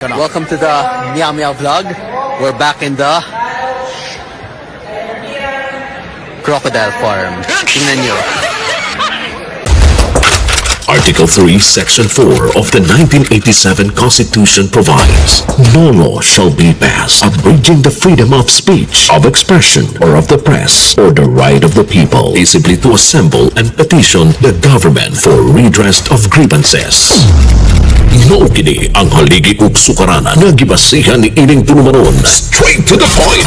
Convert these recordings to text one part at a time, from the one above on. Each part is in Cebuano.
Welcome to the Meow Meow Vlog. We're back in the crocodile farm. Tingnan nyo. Article 3, Section 4 of the 1987 Constitution provides, "No law shall be passed abridging the freedom of speech, of expression, or of the press, or the right of the people peaceably to assemble and petition the government for redress of grievances." Mao kini ang haligi ug sukaranan nga gibasihan ni ining tulumanon. Straight to the point.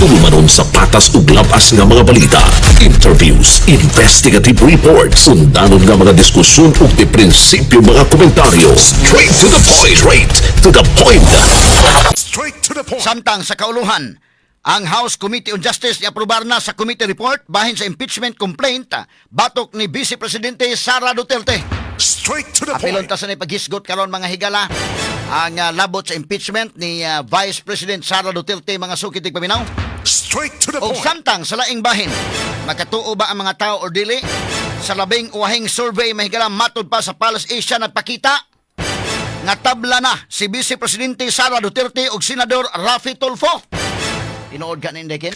Tulumanon sa patas ug labas nga mga balita, interviews, investigative reports, undanon nga mga diskusyon ug di prinsipyo mga komentaryo. Straight to the point. Straight to the point. Straight to the point. Samtang sa kauluhan, ang House Committee on Justice iaprobar na sa committee report bahin sa impeachment complaint batok ni Vice Presidente Sara Duterte. Straight to the Apilon point. Ta sa paghisgot karon, mga higala, ang labot sa impeachment ni Vice President Sara Duterte, mga suki tigpaminaw. Straight to the O point. samtang sa laing bahin, makatuo ba ang mga tao or dili sa labing uwahing survey, mga higala, matod pa sa Pulse Asia, nagpakita nga tabla na si Vice Presidente Sara Duterte ug Senador Raffy Tulfo? Tinuod ka ni, Ken?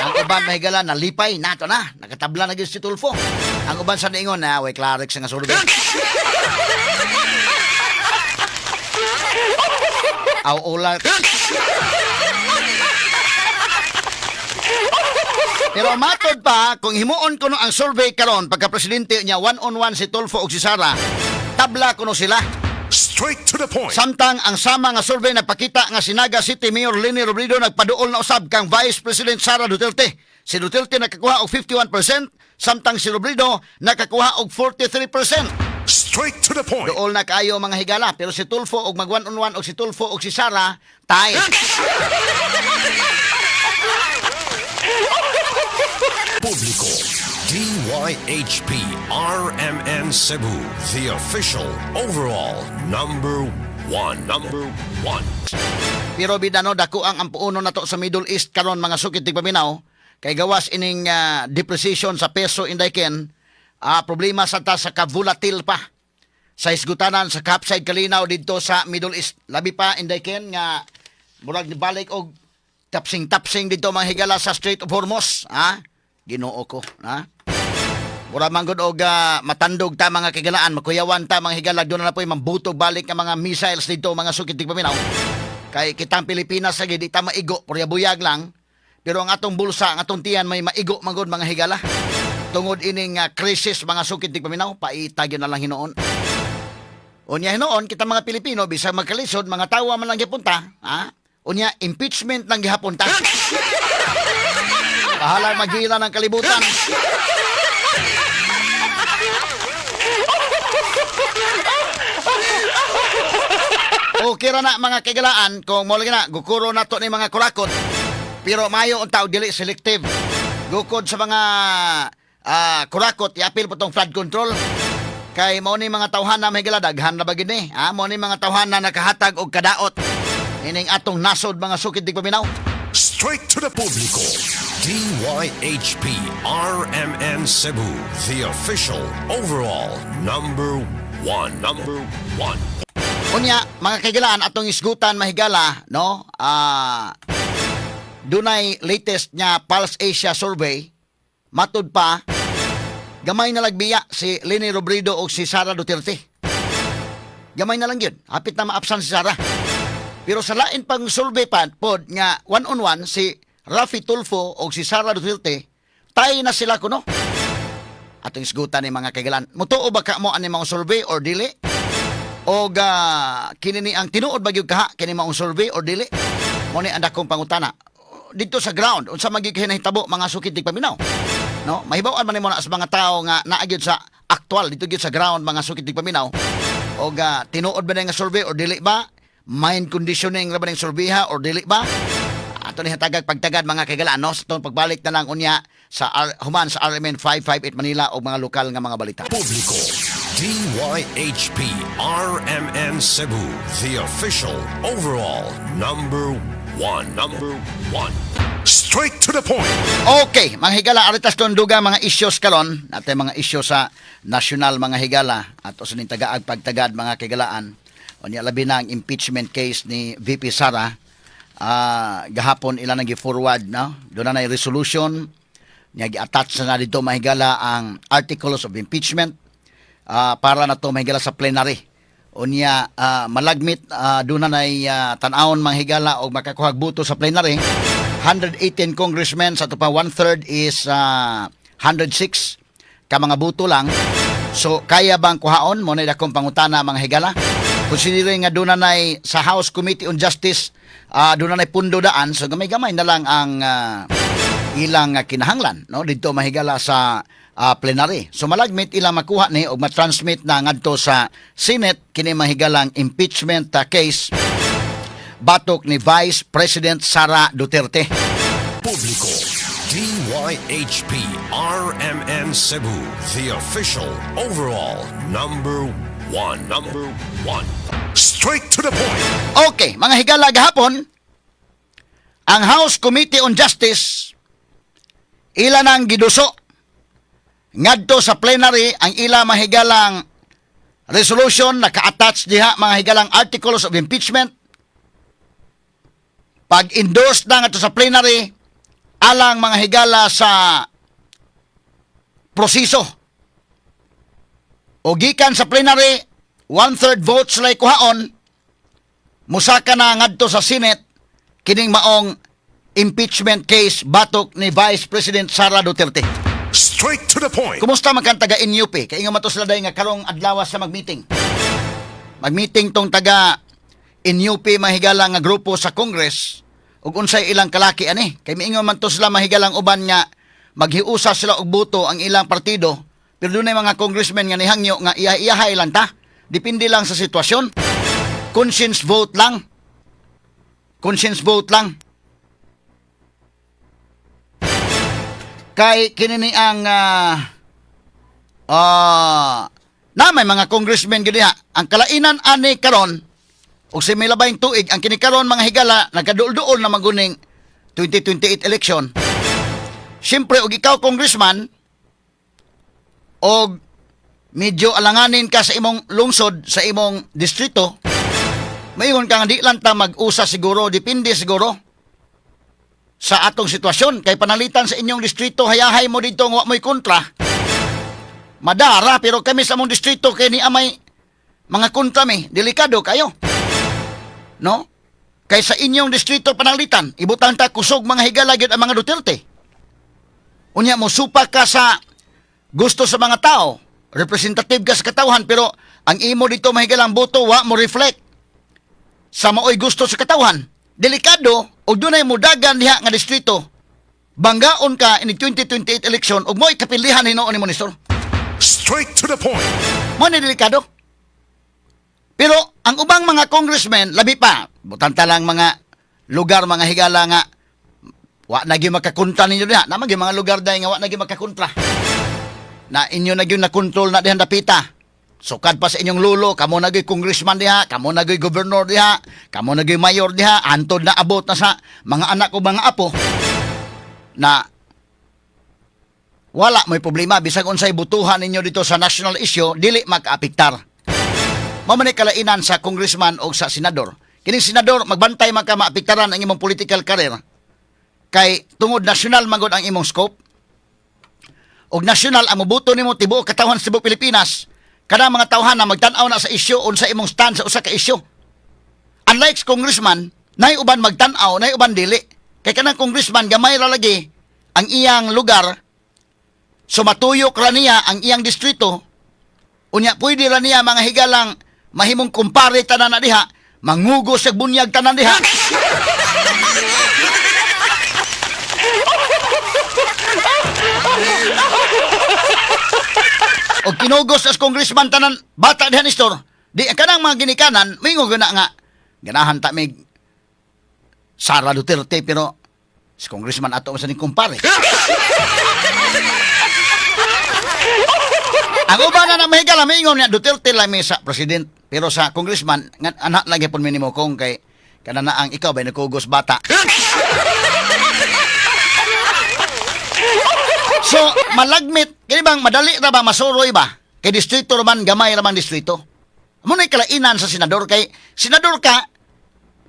Ang uban, mahigala, nalipay, nato na, nakatabla na gyud si Tulfo. Ang uban sa niingon na, way Clarix nga survey. Aw ulat. Pero matod pa, kung himuon kuno ang survey karon pagka presidente niya, one on one si Tulfo ug si Sara, tabla kuno sila. Straight to the point. Samtang ang sama nga survey nagpakita nga si Naga City Mayor Leni Robredo nagpaduol na usab kang Vice President Sara Duterte. Si Duterte nakakuha og 51%, samtang si Robredo nakakuha og 43%. Straight to the point. Duol na kaayo, mga higala, pero si Tulfo og mag one on one og si Tulfo og si Sara, tay. Publiko. DYHP RMN Cebu, the official overall number one. Number one. Pero bida no, dako ang ampuono nato sa Middle East karon, mga sukit tigpaminaw, kay gawas ining depreciation sa peso, Inday Ken, problema sa ta sa ka-volatile pa sa hisgutanan sa kapside kalinaw didto sa Middle East. Labi pa, Inday Ken, nga murag nibalik og tapsing-tapsing didto, mga higala, sa Strait of Hormuz, ha? Ginoo ko, ha? Mura man gud og matandog ta, mga kigalaan, makuyawan ta, mga higala, doon na po'y mambutog balik ang mga missiles dito, mga sukit tigpaminaw. Kay kitang Pilipinas lagi di ta maigo, purya buyag lang. Pero ang atong bulsa, ang atong tiyan may maigo man gud, mga higala. Tungod ining crisis, mga sukit tigpaminaw, paita gyud na lang hinuon. Unya hinuon kita mga Pilipino bisag magkalisod, mga tawa man lang gihapon ta, ha? Unya impeachment lang gihapon ta. Bahala magila ng kalibutan. Okay ra na, mga kigalaan, kung mo lagi na gukuro na to ni mga kurakot. Pero mayo ang tao dili selective. Gukod sa mga kurakot, iapil po tong flood control. Kay mao ni mga tawhan na may daghan na ba gid ni? Ha, mao ni mga tawhan na nakahatag og kadaot ining atong nasod, mga sukid tigpaminaw. Straight to the Publiko. DYHP RMN Cebu, the official overall number one. Number one. Unya, mga kagilaan, atong isgutan, mahigala, no? Dunay latest nga Pulse Asia survey, matud pa, gamay na lagbiya si Leni Robredo o si Sara Duterte. Gamay na lang yun. Hapit na maapsan si Sara. Pero sa lain pang survey pa pod nga one on one si Raffy Tulfo o si Sara Duterte, tay na sila kuno. Atong isgutan ni mga kaigalan. Mutuo ba ka mo ani mga survey or dili? O ga kini ni ang tinuod ba gyud kaha kini maong survey or dili? Mo ni ang dakong pangutana. Dito sa ground, unsa man gyud kay nahitabo, mga sukit tigpaminaw? No, mahibaw-an man nimo na sa mga tao nga naa gyud sa aktual dito gyud sa ground, mga sukit tigpaminaw. O ga tinuod ba na nga survey or dili ba? Mind conditioning ra ba ning survey ha or dili ba? Ato ni hatagag pagtagad, mga kaigalaan, no, sa atong pagbalik na lang unya sa human sa RMN 558 Manila o mga lokal nga mga balita. Publiko. DYHP RMN Cebu, the official overall number one. Number one. Straight to the point. Okay, mga higala, aritas dugang mga issues karon, natay mga issue sa national, mga higala, at usa ning tagaag pagtagad, mga kahigalaan. Unya labi na ang impeachment case ni VP Sara. Gahapon ila nang gi-forward, no? Doon na resolution niya, gi-attach na dito, mga higala, ang articles of impeachment para na to, mga higala, sa plenary. Unya malagmit doon na tan-awon, mga higala, og makakuhag buto sa plenary 118 congressmen sa ato pa, one third is 106 ka mga buto lang. So kaya bang kuhaon mo na akong pangutana, mga higala? Considering nga doon na sa House Committee on Justice doon na pundo daan, so gamay-gamay na lang ang ilang kinahanglan, no, didto, mahigala, sa plenary. So malagmit ilang makuha ni og ma-transmit na ngadto sa Senate kini mahigalang impeachment case batok ni Vice President Sara Duterte. Publiko. DYHP RMN Cebu, the official overall number one. Number one. Straight to the point. Okay, mga higala, gahapon ang House Committee on Justice ila nang giduso ngadto sa plenary ang ila mahigalang resolution, naka-attach diha, mga higalang, articles of impeachment. Pag-endorse na ngadto sa plenary alang, mga higala, sa proseso o gikan sa plenary, one-third votes lay kuhaon, musaka na ngadto sa Senate kining maong impeachment case batok ni Vice President Sara Duterte. Straight to the point. Kumusta man kang taga NUP? Kay ingon man to sila dahil nga karong adlaw sa mag-meeting. Mag-meeting tong taga NUP, mahigala, nga grupo sa Congress ug unsay ilang kalaki ani. Kay miingon man to sila, mahigalang uban, nga maghiusa sila og boto ang ilang partido, pero dunay mga congressmen nga nihangyo nga iya-iyahay lang ta. Depende lang sa sitwasyon. Conscience vote lang. Conscience vote lang. Kay kini ni ang na may mga congressmen gid diha. Ang kalainan ani karon og sa may labayng tuig ang kini karon, mga higala, nagaduol-duol na maguning 2028 election. Siyempre og ikaw congressman og medyo alanganin ka sa imong lungsod, sa imong distrito, mayon ka nga di lang ta mag-usa siguro, depende siguro sa atong sitwasyon kay panalitan sa inyong distrito hayahay mo dito nga wa mo'y kontra. Madara, pero kami sa among distrito kay ni amay mga kontra mi, delikado kayo. No? Kay sa inyong distrito panalitan, ibutang ta kusog, mga higala, gyud ang mga Duterte. Unya mo supa ka sa gusto sa mga tao, representative ka sa katawhan, pero ang imo dito, mahigalang boto wa mo reflect sa maoy gusto sa katawhan. Delikado og dunay mudagan diha nga distrito. Banggaon ka in 2028 election ug mo'y kapilihan hinuon ni Minister. Straight to the point. Mo ni delikado. Pero ang ubang mga congressmen, labi pa, butanta lang mga lugar, mga higala, nga wa na gyud makakontra ninyo diha. Naman gyud mga lugar dahil nga wa na gyud makakontra. Na inyo na gyud na control na diha dapita. Sukad pa sa inyong lulo, kamo na gyud congressman diha, kamo na gyud gobernador diha, kamo na gyud mayor diha, antod na abot na sa mga anak o mga apo na wala may problema bisag unsay butuhan ninyo dito sa national issue, dili makaapektar. Mao man ni kalainan sa congressman o sa senador. Kining senador, magbantay man ka maapektaran ang imong political career kay tungod national man gud ang imong scope og national ang moboto nimo, tibuok katawhan sa tibuok Pilipinas. Kana mga tawhan na magtan-aw na sa issue, unsa imong stand sa usa ka issue. Unlike sa congressman, nay uban magtan-aw, nay uban dili, kay kanang congressman gamay ra lagi ang iyang lugar, so matuyok ra niya ang iyang distrito. Unya pwede ra niya, mga higalang, mahimong kumpare tanan na diha, mangugos sa bunyag tanan diha. O kinugos as congressman tanan bata diha ni store, di kanang mga ginikanan mingo na nga ganahan ta mig Sara Duterte, pero si congressman ato sa ning kumpare. Ang uban na mahigala mingon niya Duterte lang mi sa president, pero sa congressman nga anak lagi pud minimo kong kay kana na ang ikaw ba nagkugos bata. So, malagmit, kini bang madali ra ba masuroy ba? Kay distrito raman, gamay raman distrito. Mo na'y kalainan sa senador kay senador ka,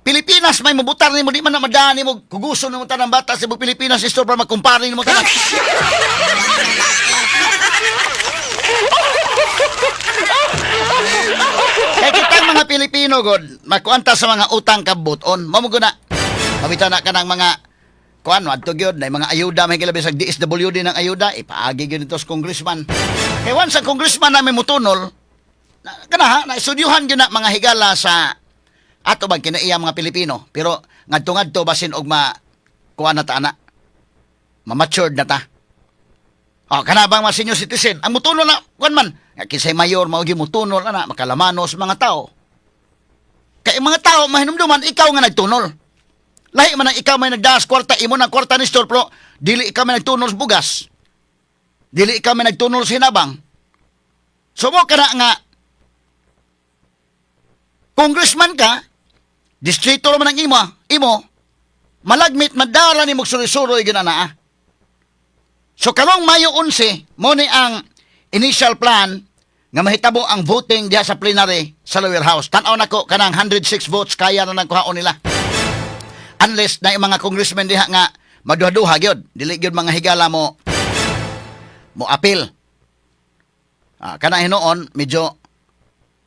Pilipinas may mubutar nimo, di man na madaan nimo kuguson nimo tanang bata sa buong Pilipinas istor para magkumpare nimo tanan. Kay kitang mga Pilipino god, makuanta sa mga utang kabuton. Mao mo guna. Mabita na ka ng mga kuan adto gyud na mga ayuda may gilabi sa DSWD ng ayuda ipaagi gyud dito sa congressman. Kay once ang congressman na may mutunol, na, kana ha, na estudyuhan gyud na mga higala sa ato bang kinaiya mga Pilipino. Pero ngadto-ngadto basin og ma kuan na ta ana. Ma-matured na ta. O, kana bang mga senior citizen? Ang mutunol na, kuan man, nga kinsay mayor, mao gyud mutunol ana, makalamanos mga tao. Kay mga tao, mahinumduman, ikaw nga nagtunol. Lahi man ang ikaw may nagdaas kwarta, imo ng kwarta ni store, pero dili ikaw may nagtunol sa bugas. Dili ikaw may nagtunol sa hinabang. So mo kana nga, congressman ka, distrito man ang imo, imo, malagmit madara ni magsuri-suroy ginanaa. So karong Mayo 11, mo ni ang initial plan nga mahitabo ang voting diha sa plenary sa lower house. Tan-aw nako kanang 106 votes kaya na nang kuhaon nila. Unless na yung mga congressmen diha nga maduha-duha gyud, dili gyud mga higala mo mo appeal. Ah, kana hinuon medyo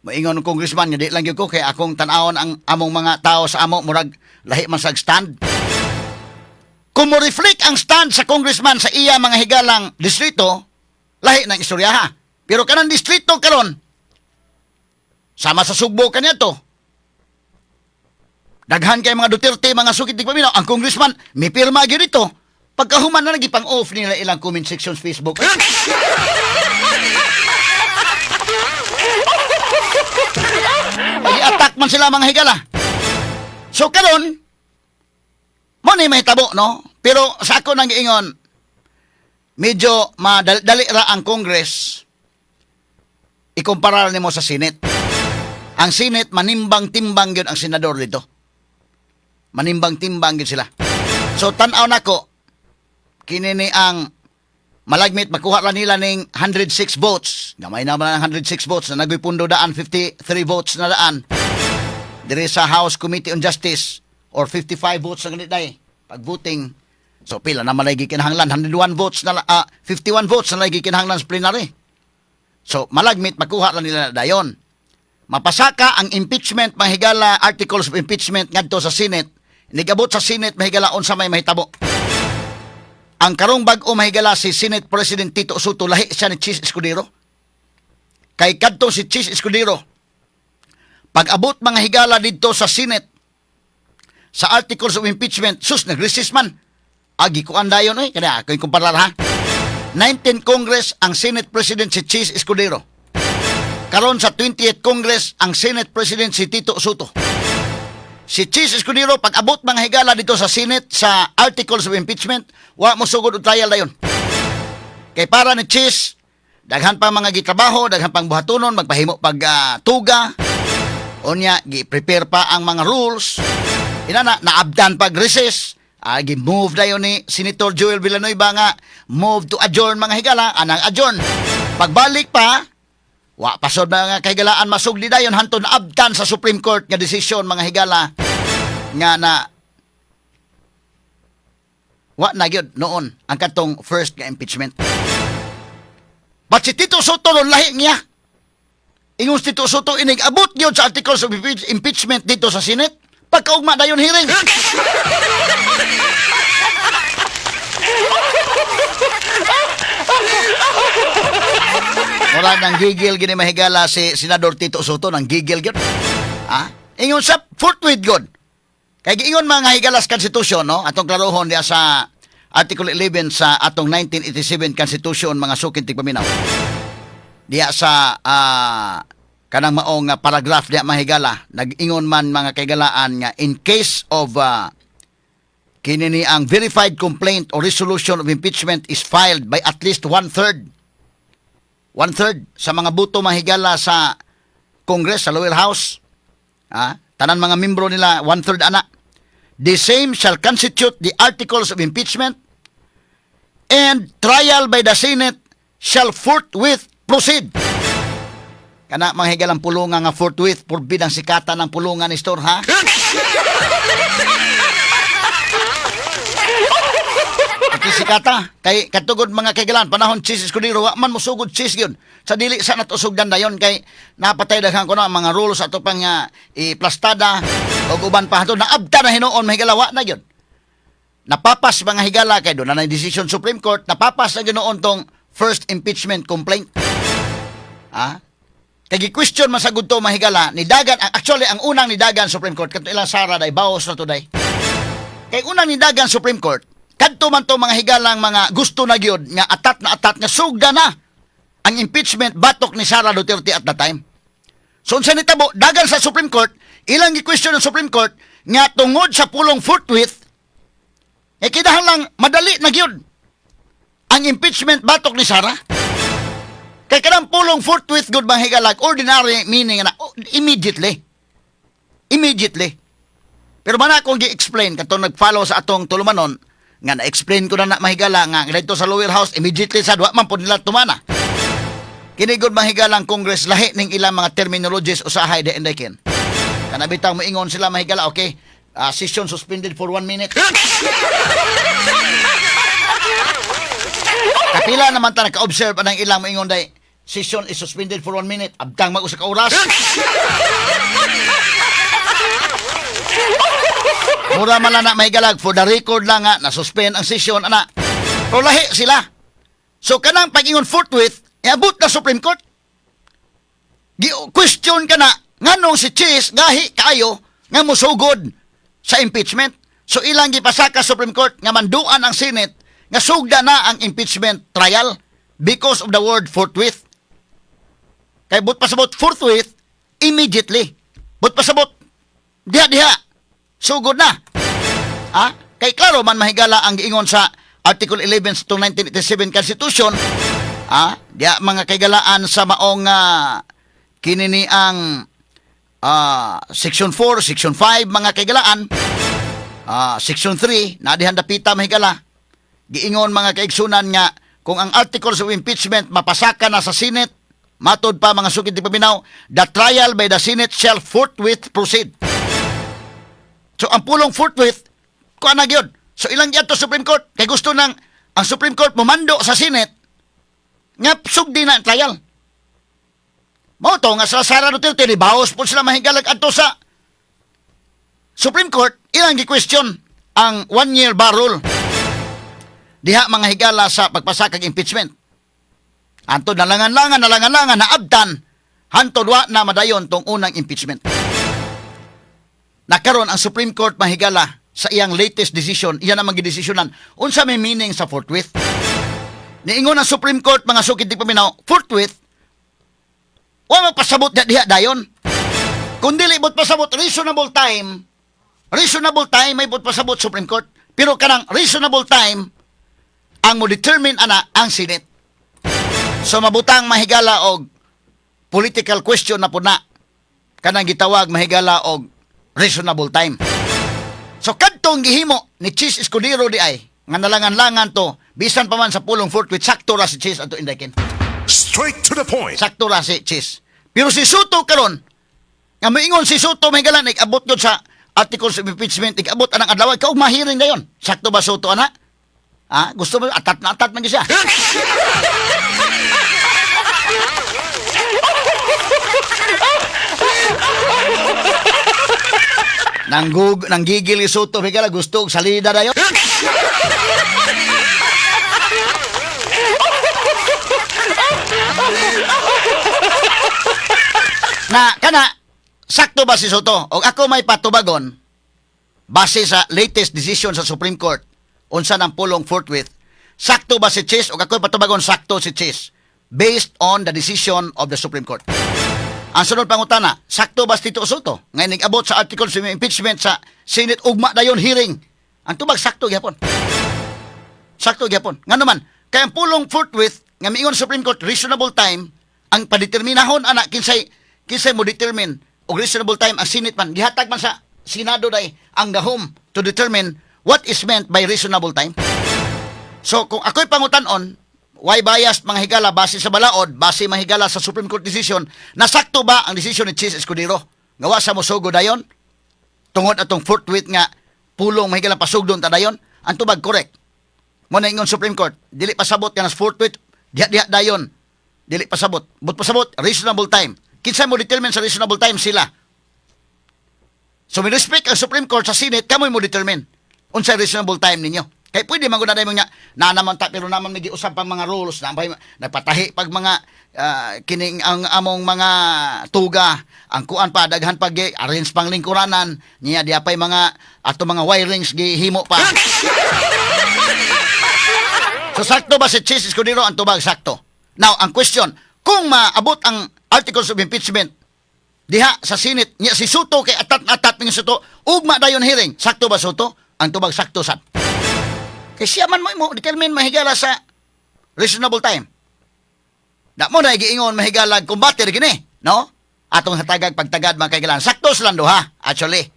moingon ng congressman nga di lang gyud ko kay akong tan-awon ang among mga tao sa amo murag lahi man sag stand. Kung mo reflect ang stand sa congressman sa iya mga higalang distrito, lahi ng istoryaha. Pero kanang distrito karon sama sa Sugbo kaniya to. Daghan kay mga Duterte, mga sukit di paminaw, ang congressman mi pirma gyud ito. Pagkahuman na nagipang off nila ilang comment section sa Facebook. I-attack man sila mga higala. So karon, mo ni mahitabo, no? Pero sa ako nang giingon, medyo madali ra ang Congress ikumpara nimo sa Senate. Ang Senate manimbang-timbang gyud ang senador dito. Manimbang-timbang gyud sila. So tan-aw nako kini ni ang malagmit makuha ra nila ning 106 votes. Gamay naman ang 106 votes na nagoy pundo daan 53 votes na daan. Diri sa House Committee on Justice or 55 votes na ganit day pag voting. So pila naman lagi kinahanglan 101 votes na 51 votes na lagi kinahanglan sa plenary. So malagmit makuha ra nila na dayon. Mapasaka ang impeachment mahigala articles of impeachment ngadto sa Senate. Nigabot sa Senate mahigala unsa may mahitabo. Ang karong bag-o mahigala si Senate President Tito Sotto lahi siya ni Chiz Escudero. Kay kadto si Chiz Escudero pag-abot mga higala didto sa Senate sa articles of impeachment, sus nag-resist man. Agi ko dayon oy, kada ako kumparar ha. 19 Congress ang Senate President si Chiz Escudero. Karon sa 20th Congress ang Senate President si Tito Sotto. Si Chiz Escudero pag abot mga higala dito sa Senate sa articles of impeachment, wa mo sugod og trial dayon. Kay para ni Chiz, daghan pang mga gitrabaho, daghan pang buhatonon, magpahimo pag tuga. Unya gi-prepare pa ang mga rules. Ina na naabdan pag recess. Ah, gi-move dayon ni Senator Joel Villanueva nga move to adjourn mga higala, anang adjourn. Pagbalik pa, wa pasod mga kahigalaan masugdi dayon hantod naabtan sa Supreme Court nga desisyon mga higala nga na wa na gyud noon ang katong first nga impeachment. But si Tito Sotto ron lahi niya. Ingon si Tito Sotto inig abot gyud sa articles of impeachment dito sa Senate. Pagkaugma dayon hearing. Wala nang gigil gini mahigala si Senador Tito Sotto nang gigil gyud. Ah, ingon sa forthwith god. Kay giingon mga higalas Constitution, no? Atong klarohon diya sa Article 11 sa atong 1987 Constitution mga sukin tigpaminaw. Diya sa kanang maong nga paragraph diya mahigala, nag-ingon man mga kaigalaan nga in case of kini ni ang verified complaint or resolution of impeachment is filed by at least one-third sa mga buto mahigala sa Congress, sa lower house, tanan mga membro nila, one-third ana. The same shall constitute the articles of impeachment And trial by the Senate shall forthwith proceed. Kana, mga higalang, pulungan nga forthwith, purbid ang sikata ng pulungan ni Store, ha? Pati sikata, kay katugod, mga kaigalan, panahon Chiz Escudero, wa man musugod Chiz yun. Sa dili sa natusugdan dayon kay napatay daghan ko na mga rules ato pang iplastada ug uban pa ato naabta na hinuon, mga higala, wa na yun. Napapas, mga higala, kay doon na decision Supreme Court, napapas na ginoon tong first impeachment complaint. Ah? Kay gi-question man sa gudto, mga higala, ni dagan, actually ang unang ni dagan Supreme Court kadto ilang Sara day baos na today. Kay unang ni dagan Supreme Court, kadto man to, mga higalang, mga gusto na gyud nga atat na atat nga sugda na ang impeachment batok ni Sara Duterte at the time. So unsa nitabo, dagan sa Supreme Court, ilang gi-question ng Supreme Court nga tungod sa pulong forthwith, eh kinahanglang madali na gyud ang impeachment batok ni Sara. Kay kanang pulong forthwith gud, mga higalag, ordinary meaning na oh, immediately. Immediately. Pero man akong gi-explain katong nag-follow sa atong tulumanon nga na-explain ko na na, mahigala, nga dito sa lower house immediately sa wa man pud nila tumana. Kini gud, mahigalang, Congress lahi ning ilang mga terminologies usahay di inday kin. Kana bitang moingon sila, mahigala, okay, session suspended for 1 minute. Kapila naman ta naka-observe anang ilang moingon day, session is suspended for 1 minute. Abtang mag usa ka oras. Mura man lang na, mahigalag, for the record lang nga, na-suspend ang session, ana. Pero lahi sila. So kanang pag-ingon forthwith, iabot na Supreme Court. Gi-question ka na, nganong si Chiz, gahi kayo, nga musugod sa impeachment. So ilang gipasaka Supreme Court nga manduan ang Senate nga sugda na ang impeachment trial because of the word forthwith. Kay but pasabot forthwith, immediately. But pasabot, diha diha, sugod na. Ah, kay klaro man, mahigala, ang giingon sa Article 11 sa 1987 Constitution, diha, mga kaigalaan, sa maong kini ni ang Section 4, Section 5, mga kaigalaan, Section 3, na dihan dapita, mahigala. Giingon, mga kaigsunan, nga kung ang articles of impeachment mapasaka na sa Senate, matod pa, mga sukid tigpaminaw, the trial by the Senate shall forthwith proceed. So ang pulong forthwith, kuan na gyud. So ilang to Supreme Court kay gusto nang ang Supreme Court momando sa Senate nga sugdi na ang trial. Mao to nga sa Sara Duterte ni baos po sila, mahigalag, adto sa Supreme Court, ilang gi-question ang 1 year bar rule diha, mga higala, sa pagpasakag impeachment. Antod nalangan-langan, nalangan-langan, naabtan, hantod wa na madayon tong unang impeachment. Nakaron ang Supreme Court, mahigala, sa iyang latest decision, iya na magidesisyonan unsa may meaning sa forthwith. Niingon ang Supreme Court, mga sukid tigpaminaw, forthwith, wa magpasabot diha diha dayon. Kung dili bot pasabot reasonable time, reasonable time may bot pasabot Supreme Court. Pero kanang reasonable time ang mo determine ana ang Senate. So mabutang, mahigala, og political question na po na kanang gitawag, mahigala, og reasonable time. So kadtong gihimo ni Chiz Escudero di ay nga nalangan-langan to bisan pa man sa pulong forthwith, sakto ra si Chiz ato, indakin. Straight to the point. Sakto ra si Chiz. Pero si Sotto karon nga moingon si Sotto, mahigala, abot yun sa articles of impeachment, ikabot anang adlaw kaog mahiring dayon. Sakto ba Sotto ana? Ah, gusto mo atat na atat man gyud siya. Nanggigil si Sotto, mahigala, gusto og salida dayon. Na kana sakto ba si Sotto? Og ako may patubagon base sa latest decision sa Supreme Court unsa nang pulong forthwith. Sakto ba si Chiz? Og ako patubagon, sakto si Chiz based on the decision of the Supreme Court. Ang sunod pangutana, sakto ba si Tito Sotto nga nag-abot sa articles of impeachment sa Senate ugma dayon hearing? Ang tubag, sakto gyapon. Sakto gyapon. Ngano man, kay ang pulong forthwith nga miingon Supreme Court reasonable time ang padeterminahon ana, kinsay kinsay mo determine og reasonable time? Ang Senate man. Gihatag man sa Senado day ang gahom to determine what is meant by reasonable time. So kung ako'y pangutan-on, why biased, mga higala, base sa balaod, base, mga higala, sa Supreme Court decision, nasakto ba ang decision ni Chiz Escudero? Nga wa sa mosugo dayon? Tungod atong forthwith nga pulong, mga higala, pasugdon ta dayon? Ang tubag, correct. Mao na ingon Supreme Court, dili pasabot nga nas forthwith, diha diha dayon. Dili pasabot. But pasabot, reasonable time. Kinsa mo determine sa reasonable time? Sila. So may respect ang Supreme Court sa Senate, kamoy mo determine unsay reasonable time ninyo. Kay pwede man gud na nga na naman ta, pero naman may giusab pang mga rules na may nagpatahi pag mga kining ang among mga tuga, ang kuan pa, daghan pag arrange pang lingkuranan niya, diya pay mga ato mga wirings gihimo pa. So sakto ba si Chiz Escudero? Ang tubag, sakto. Now, ang question, kung maabot ang articles of impeachment diha sa Senate niya, si Sotto kay atat na atat ning Sotto, ugma dayon hearing, sakto ba Sotto? Ang tubag, sakto sad. Kay siya man mo determine, mahigala, sa reasonable time. Da mo na giingon, mahigala, kumbate kini, no? Atong hatagag pagtagad, mga kaigalan. Sakto silang duha, actually.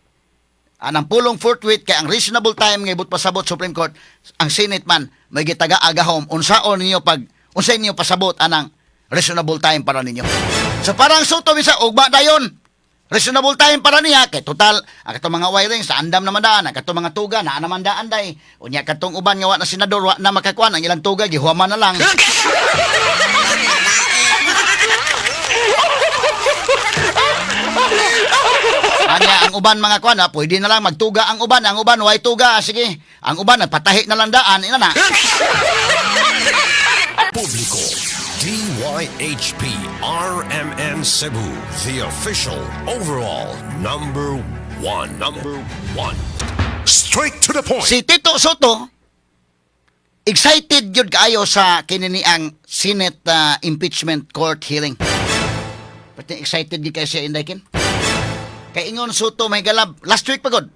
Anang pulong forthwith kay ang reasonable time nga ibut pasabot Supreme Court, ang Senate man may gitaga agahom unsaon ninyo pag unsay ninyo pasabot anang reasonable time para ninyo. So parang Sotto bisa ugma dayon. Reasonable time para niya kay total ang katong mga wirings sa andam naman daan, ang katong mga tuga naa naman daan day. Unya katong uban nga wa na senador, wa na makakuan ang ilang tuga, gihuwaman na lang. Anya ang uban mga kuan, pwede na lang magtuga ang uban, ang uban way tuga, sige. Ang uban nagpatahi na lang daan, ina na. Publiko. DYHP RMN Cebu, the official overall number one. Number one. Straight to the point. Si Tito Sotto excited gyud kaayo sa kini ang Senate impeachment court hearing. Pati excited gyud kaayo siya, Inday Kim. Kay ingon Sotto, may galab last week pa gud.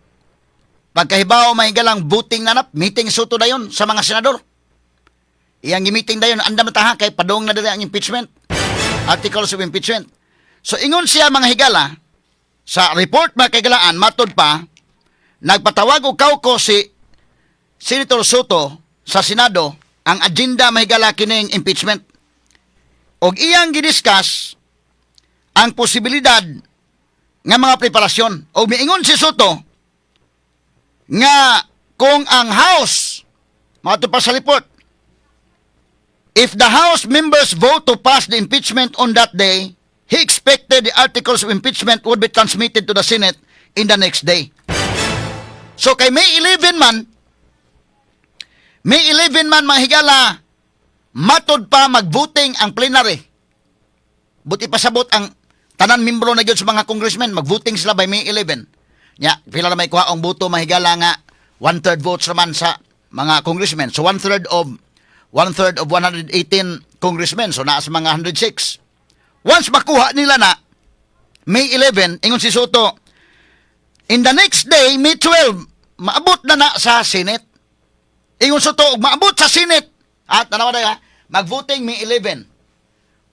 Pagkahibaw, may galang voting na nap, meeting Sotto dayon sa mga senador. Iyang meeting dayon, andam na taha kay padong na diri ang impeachment. Articles of impeachment. So ingon siya, mga higala, sa report, mga kaigalaan, matod pa, nagpatawag og caucus si Senator Sotto sa Senado, ang agenda, mahigala, kining impeachment. Og iyang gidiscuss ang posibilidad nga mga preparasyon. Og miingon si Sotto nga kung ang House, mato pa sa report, if the House members vote to pass the impeachment on that day, he expected the articles of impeachment would be transmitted to the Senate in the next day. So kay May 11 man, May 11 man, mga higala, matod pa mag-voting ang plenary. Buti pasabot ang tanan membro na gyud sa mga congressmen, mag-voting sila by May 11. Nya, pila na may kuha ang boto, mahigala, nga one-third votes naman sa mga congressmen. So one-third of 118 congressmen. So naa sa mga 106. Once makuha nila na May 11, ingon si Sotto, in the next day, May 12, maabot na na sa Senate. Ingon Sotto, ug maabot sa Senate. At tanawa na ha, mag-voting May 11.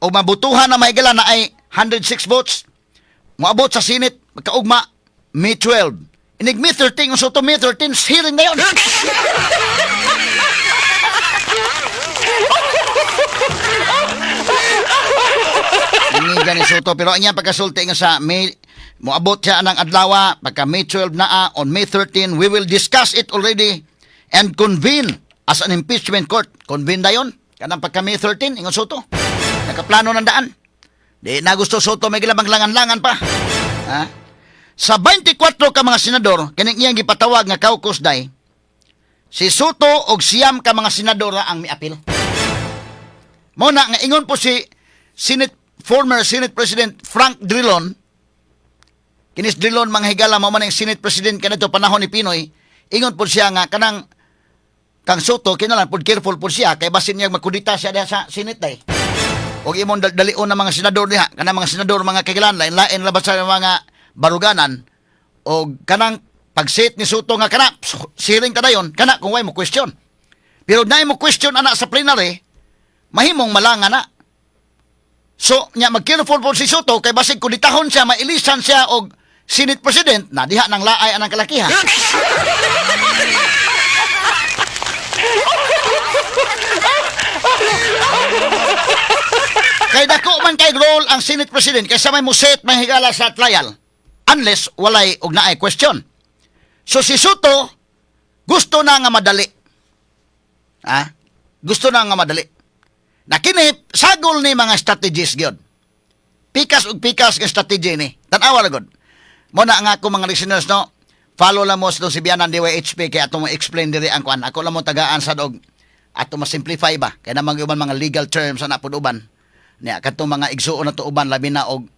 O mabutuhan na mahigala na ay 106 votes. Moabot sa Senate, magkaugma, May 12. Inig May 13, ingon Sotto, May 13, hearing na yun. Hindi gani Sotto, pero ang iyang pagkasulti nga sa May, moabot siya ng adlaw pagka May 12 na, on May 13 we will discuss it already and convene as an impeachment court. Convene dayon kanang pagka May 13, ingon Sotto. Nakaplano ng daan. Di na gusto Sotto may gilabang langan-langan pa. Ha? Sa 24 ka mga senador kining iyang gipatawag nga caucus day, si Sotto og 9 ka mga senador ra ang miapil. Mao na nga ingon po si Senate former Senate President Frank Drilon. Kinis Drilon, mga higala, mao man ang Senate President kanito panahon ni PNoy. Ingon po siya nga kanang kang Sotto kinalan pud careful po siya kay basin niya magkudita siya diha sa Senate day. Og imong dalion ng mga senador diha, kanang mga senador, mga kagilan, lain-lain labas sa mga baruganan, og kanang pag-sit ni Sotto nga kana siring kadayon kana kung way mo question. Pero naay mo question ana sa plenary, mahimong malanga na. So, nya mag-careful po si Sotto kay basig kuditahon siya, mailisan siya og Senate President na diha nang laay anang kalakihan. Kay dako man kay role ang Senate President kaysa may muset, mga higala, sa trial. Unless walay og naay question. So si Sotto gusto na nga madali. Ha? Gusto na nga madali. Na kini sagol ni mga strategies gyud. Pikas ug pikas nga strategy ni. Tan-awa ra gud. Mo na nga ako, mga listeners, no. Follow lang mo sa si Bianan DYHP kay ato mo explain diri ang kuan. Ako lang mo tagaan sa og ato ma-simplify ba kay namang uban mga legal terms ana pud uban. Niya kadtong mga igsuon na to uban, labi na og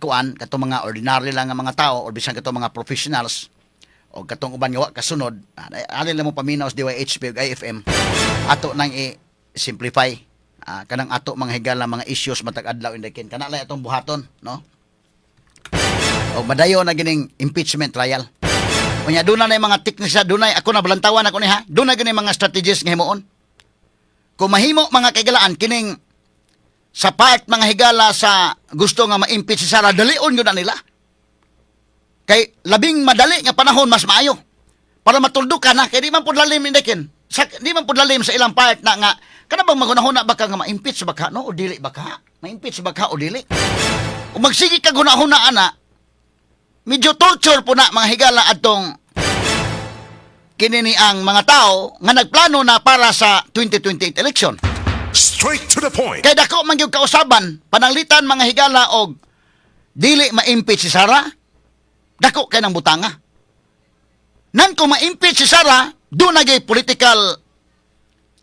kuan, katong mga ordinary lang nga mga tao or bisan katong mga professionals o katong uban nga wa kasunod, ali lang mo paminaw sa DYHP ug IFM, ato nang i-simplify kanang ato mga higala mga issues matag adlaw indakin kana lang atong buhaton, no? O madayo na gining impeachment trial. Unya doon na yung mga techniques, dunay ako na balantawan ako ni ha. Doon na gini mga strategies nga himuon. Kung mahimo, mga kaigalaan, kining sa part, mga higala, sa gusto nga ma-impeach si Sara, dalion yun na nila. Kay labing madali nga panahon, mas maayo. Para matuldukan na kay di man pud lalim indakin. Sa di man pud lalim sa ilang part na nga kana bang magunahuna ba ka nga ma-impeach ba ka, no, o dili ba ka? Ma-impeach ba ka o dili? Kung magsige ka gunahuna ana, medyo torture po na, mga higala, atong kinini ang mga tao nga nagplano na para sa 2028 election. Straight to the point. Kay dako man gyud kausaban, pananglitan, mga higala, og dili ma-impeach si Sara, dako kay ng butanga. Nan kung ma-impeach si Sara, doon na political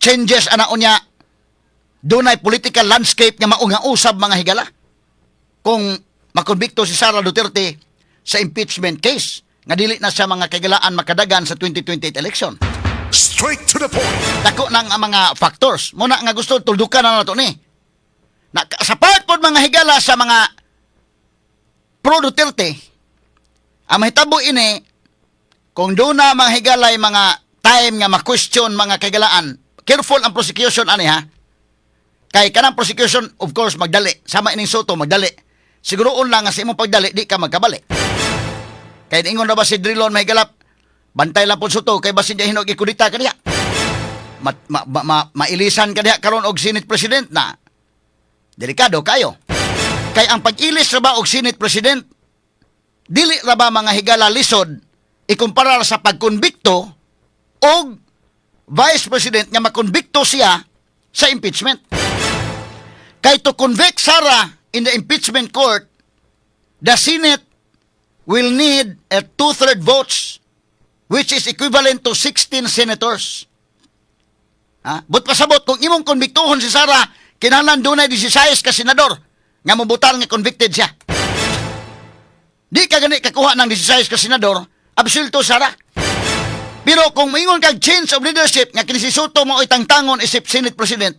changes ana unya, dunay political landscape nga mao nga usab, mga higala. Kung makonbikto si Sara Duterte sa impeachment case, nga dili na siya, mga kaigalaan, makadagan sa 2028 election. Straight to the point. Dako nang ang mga factors. Muna nga gusto tuldukan na nato ni. Na, sa part pod, mga higala, sa mga pro Duterte, ang mahitabo ini kung doon na, mga higala, mga time nga ma-question, mga kaigalaan, careful ang prosecution ani ha. Kay kanang prosecution, of course, magdali. Sama ining Sotto, magdali. Siguroon lang nga sa imong pagdali, di ka magkabali. Kay ingon na ba si Drilon may galap, bantay lang po Sotto, kay basin niya hinog ikudita kaniya. Ma, ma, ma, ma, mailisan ka diha karon og Senate President na. Delikado kayo. Kay ang pag-ilis ra ba og Senate President, dili ra ba, mga higala, lisod ikumpara sa pagkonbikto og Vice President nga makonbikto siya sa impeachment? Kay to convict Sara in the impeachment court, the Senate will need a two-third votes, which is equivalent to 16 senators. Ha? But pasabot, kung imong konbiktuhon si Sara, kinahanglan dunay 16 ka senador nga mobutar nga convicted siya. Di ka gani kakuha ng 16 ka senador, absulto Sara. Pero kung moingon kag change of leadership nga kini si Sotto mo tangtangon isip Senate President,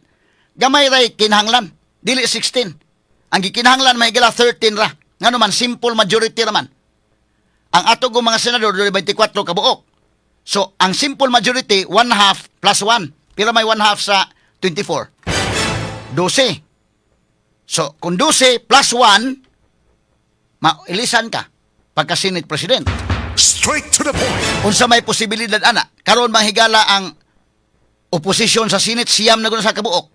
gamay ray kinahanglan, dili 16. Ang gikinahanglan may gala 13 ra. Ngano man, simple majority ra man. Ang ato kong mga senador dunay 24 ka buok. So, ang simple majority, one half plus 1. Pero may one half sa 24. 12. So, kung 12 plus 1, mailisan ka pagka Senate President. Straight to the point. Unsa may posibilidad ana? Karon, mahigala, ang oposisyon sa Senate 9 na gud sa kabuok.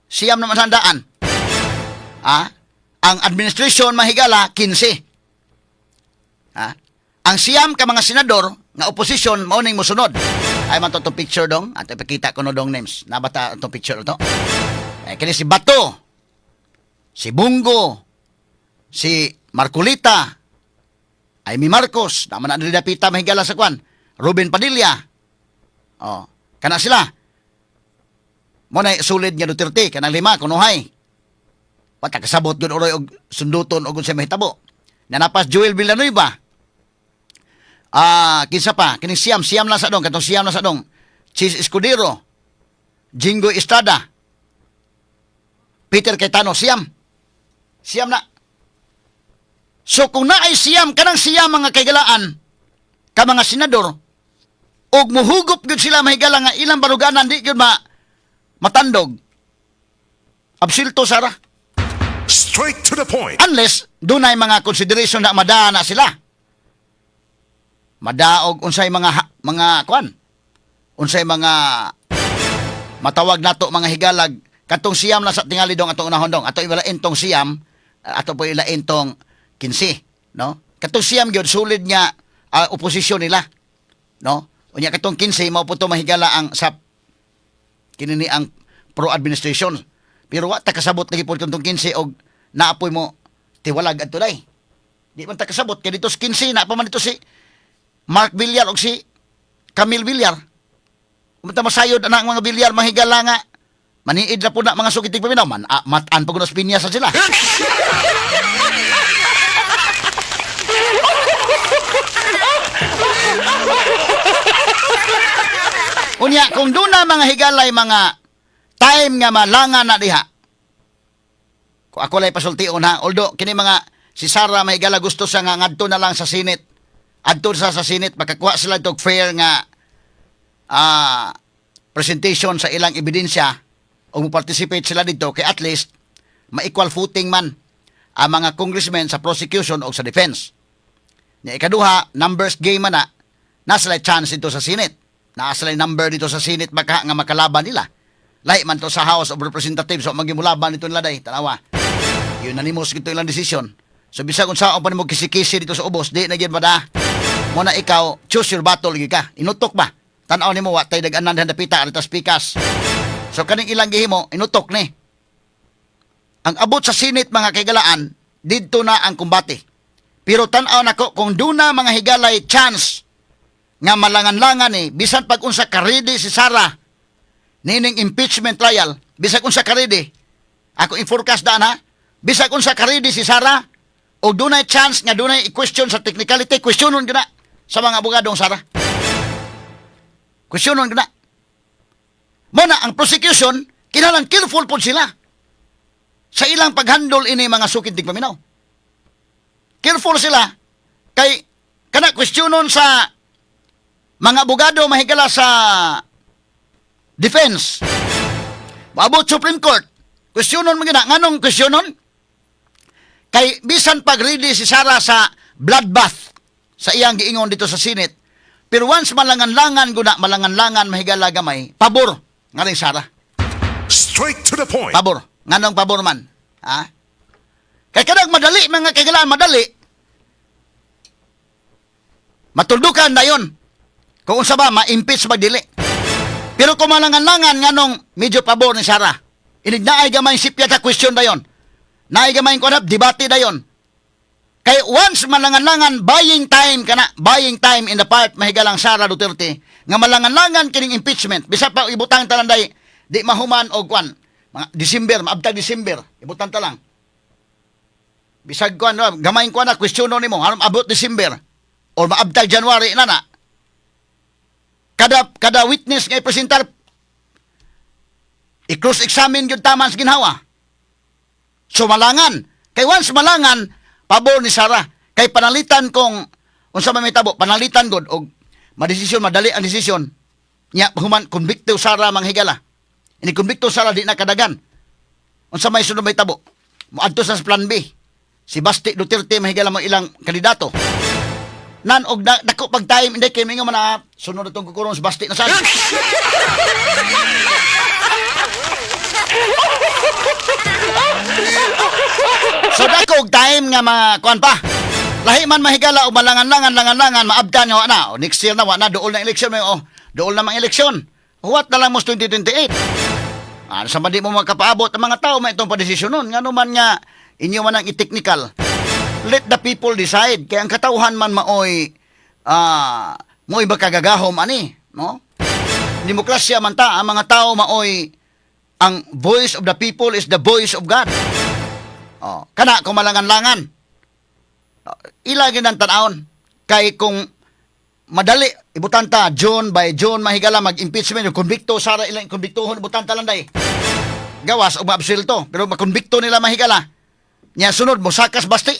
9 naman sa handaan. Ah, ang administration, mahigala, 15. Ah, ang 9 ka mga senador nga opposition mao ning mosunod. Ay man to tong picture dong, at ipakita ko no dong names. Nabata itong picture to. Eh, kini si Bato, si Bong Go, si Marcoleta, Imee Marcos, naman na dapita, mahigala, sa kwan. Robin Padilla. Oh, kana sila. Mo na sulid nga Duterte kanang lima kunuhay. Wata kasabot gud uroy og sunduton og unsay mahitabo. Nanapas Joel Villanueva. Ah, kinsa pa? Kining 9, 9 lang sa dong, katong 9 lang sa dong. Chiz Escudero, Jinggoy Estrada, Peter Cayetano, 9. 9 na. So kung naay 9, kanang 9, mga kaigalaan, ka mga senador, og muhugop gyud sila, mahigala, nga ilang baruganan di gyud ma matandog. Absulto Sara. Straight to the point. Unless dunay mga consideration na madaa na sila. Madaog unsay mga kuan. Unsay mga Matawag nato, mga higalag, katong 9 lang sa tingali, dong, atong unahon, dong. Ato ilain tong 9, ato po ilain tong 15, no? Katong 9 gyud solid nga oposisyon nila, no? Unya katong 15 mao po to, mahigala, ang sa kini ni ang pro administration. Pero wa ta kasabot lagi pod tong 15 og naapoy mo tiwalag adto day. Di man ta kasabot kay dito sa 15 na pa man dito si Mark Villar og si Camille Villar. Umunta masayod ana ang mga Villar, mahigala, nga maniid na po na mga sukitig paminaw man, matan pa kuno pinya sa sila. Unya kung doon na, mga higalay, mga time nga malanga na diha. Kung ako lay pasultion ha, although kini mga si Sara, mahigala, gusto siya nga ngadto na lang sa Senate. Adto sa Senate, makakuha sila og fair nga presentation sa ilang ebidensya o mo-participate sila dito kay at least ma-equal footing man ang mga congressmen sa prosecution o sa defense. Nya ikaduha, numbers game man na, nasa sila chance dito sa Senate. Naa sila number dito sa Senate maka, nga makalaban nila. Lahi man to sa House of Representatives, so magimulaban dito nila day, tanawa. Unanimous gito ilang decision. So bisag unsaon pa nimo kisi-kisi dito sa ubos, di na gyud ba. Mo na ikaw, choose your battle gyud ka. Inutok ba? Tan-aw nimo wa tay dag-anan dapita atas pikas. So kaning ilang gihimo, inutok ni. Ang abot sa Senate, mga kaigalaan, didto na ang kumbate. Pero tan-aw nako kung duna, mga higalay, chance nga malangan-langan ni bisan pag unsa karidi si Sara nining impeachment trial, bisag unsa karidi, ako i-forecast daan ha, bisag unsa karidi si Sara o dunay chance nga dunay i-question sa technicality, questionon gyud na sa mga abogadong Sara, questionon gyud na. Mo na ang prosecution kinahanglan careful pod sila sa ilang paghandle ini, mga sukid tigpaminaw. Careful sila kay kana questionon sa mga abogado, mahigala, sa defense. Maabot Supreme Court. Questionon mo gina. Nganong questionon? Kay bisan pag ready si Sara sa bloodbath sa iyang giingon dito sa Senate, pero once malangan-langan guna, malangan-langan, mahigala gamay, pabor nga rin Sara. Straight to the point. Pabor. Nganong pabor man? Ha? Kay kanang madali, mga kaigalaan, madali. Matuldukan na yun. Kung unsa ba, ma-impeach ba dili. Pero kung malangan-langan, nganong medyo pabor ni Sara. Inig naay gamay sipya ka question dayon. Naay gamay ko debate dayon. Kay once malangan-langan, buying time kana, buying time in the part, mahigalang Sara Duterte, nga malangan-langan kining impeachment, bisa pa ibutang talang day, di mahuman og kwan, mga December, maabtag December, ibutang ta lang. Bisag kwan, no, gamay ko na, questiono nimo, aron abot December, or maabtag January na na. Kada witness nga ipresentar, i-cross-examine gyud taman sa ginhawa. So malangan. Kay once malangan, pabor ni Sara. Kay panalitan kung unsa man may tabo, panalitan god og madesisyon, madali ang desisyon. Nya human convicto Sara, manghigala. Ini convicto Sara, di na kadagan. Unsa may sunod may tabo? Moadto sa plan B. Si Basti Duterte, mahigala, mo ilang kandidato. Nan og dako pag time hindi kay mingo man na sunod itong kukurong si Basti na sad. So dako og time nga mga kuan pa. Lahi man, mahigala, o malangan-langan langan-langan maabdan nga wa na. O, next year na wa na, duol na eleksyon may, oh, duol na mga eleksyon. Huwat na lang mo sa 2028. Ano sa man di mo makapaabot ang mga tao may itong padesisyon nun. Ngano man nga inyo man ang i-technical. Let the people decide. Kaya ang katawhan man maoy mo'y makagagahom ani, no? Demokrasya man ta, ang mga tao maoy ang voice of the people is the voice of God. Oh, kana kung malangan-langan. Oh, ila gyud ang tan-awon. Kay kung madali ibutan ta June by June, mahigala, mag-impeachment yung konbikto Sara, ilang konbiktohon, ibutan ta lang day. Gawas og maabsulto, pero makonbikto nila, mahigala. Nya sunod mo sakas Basti.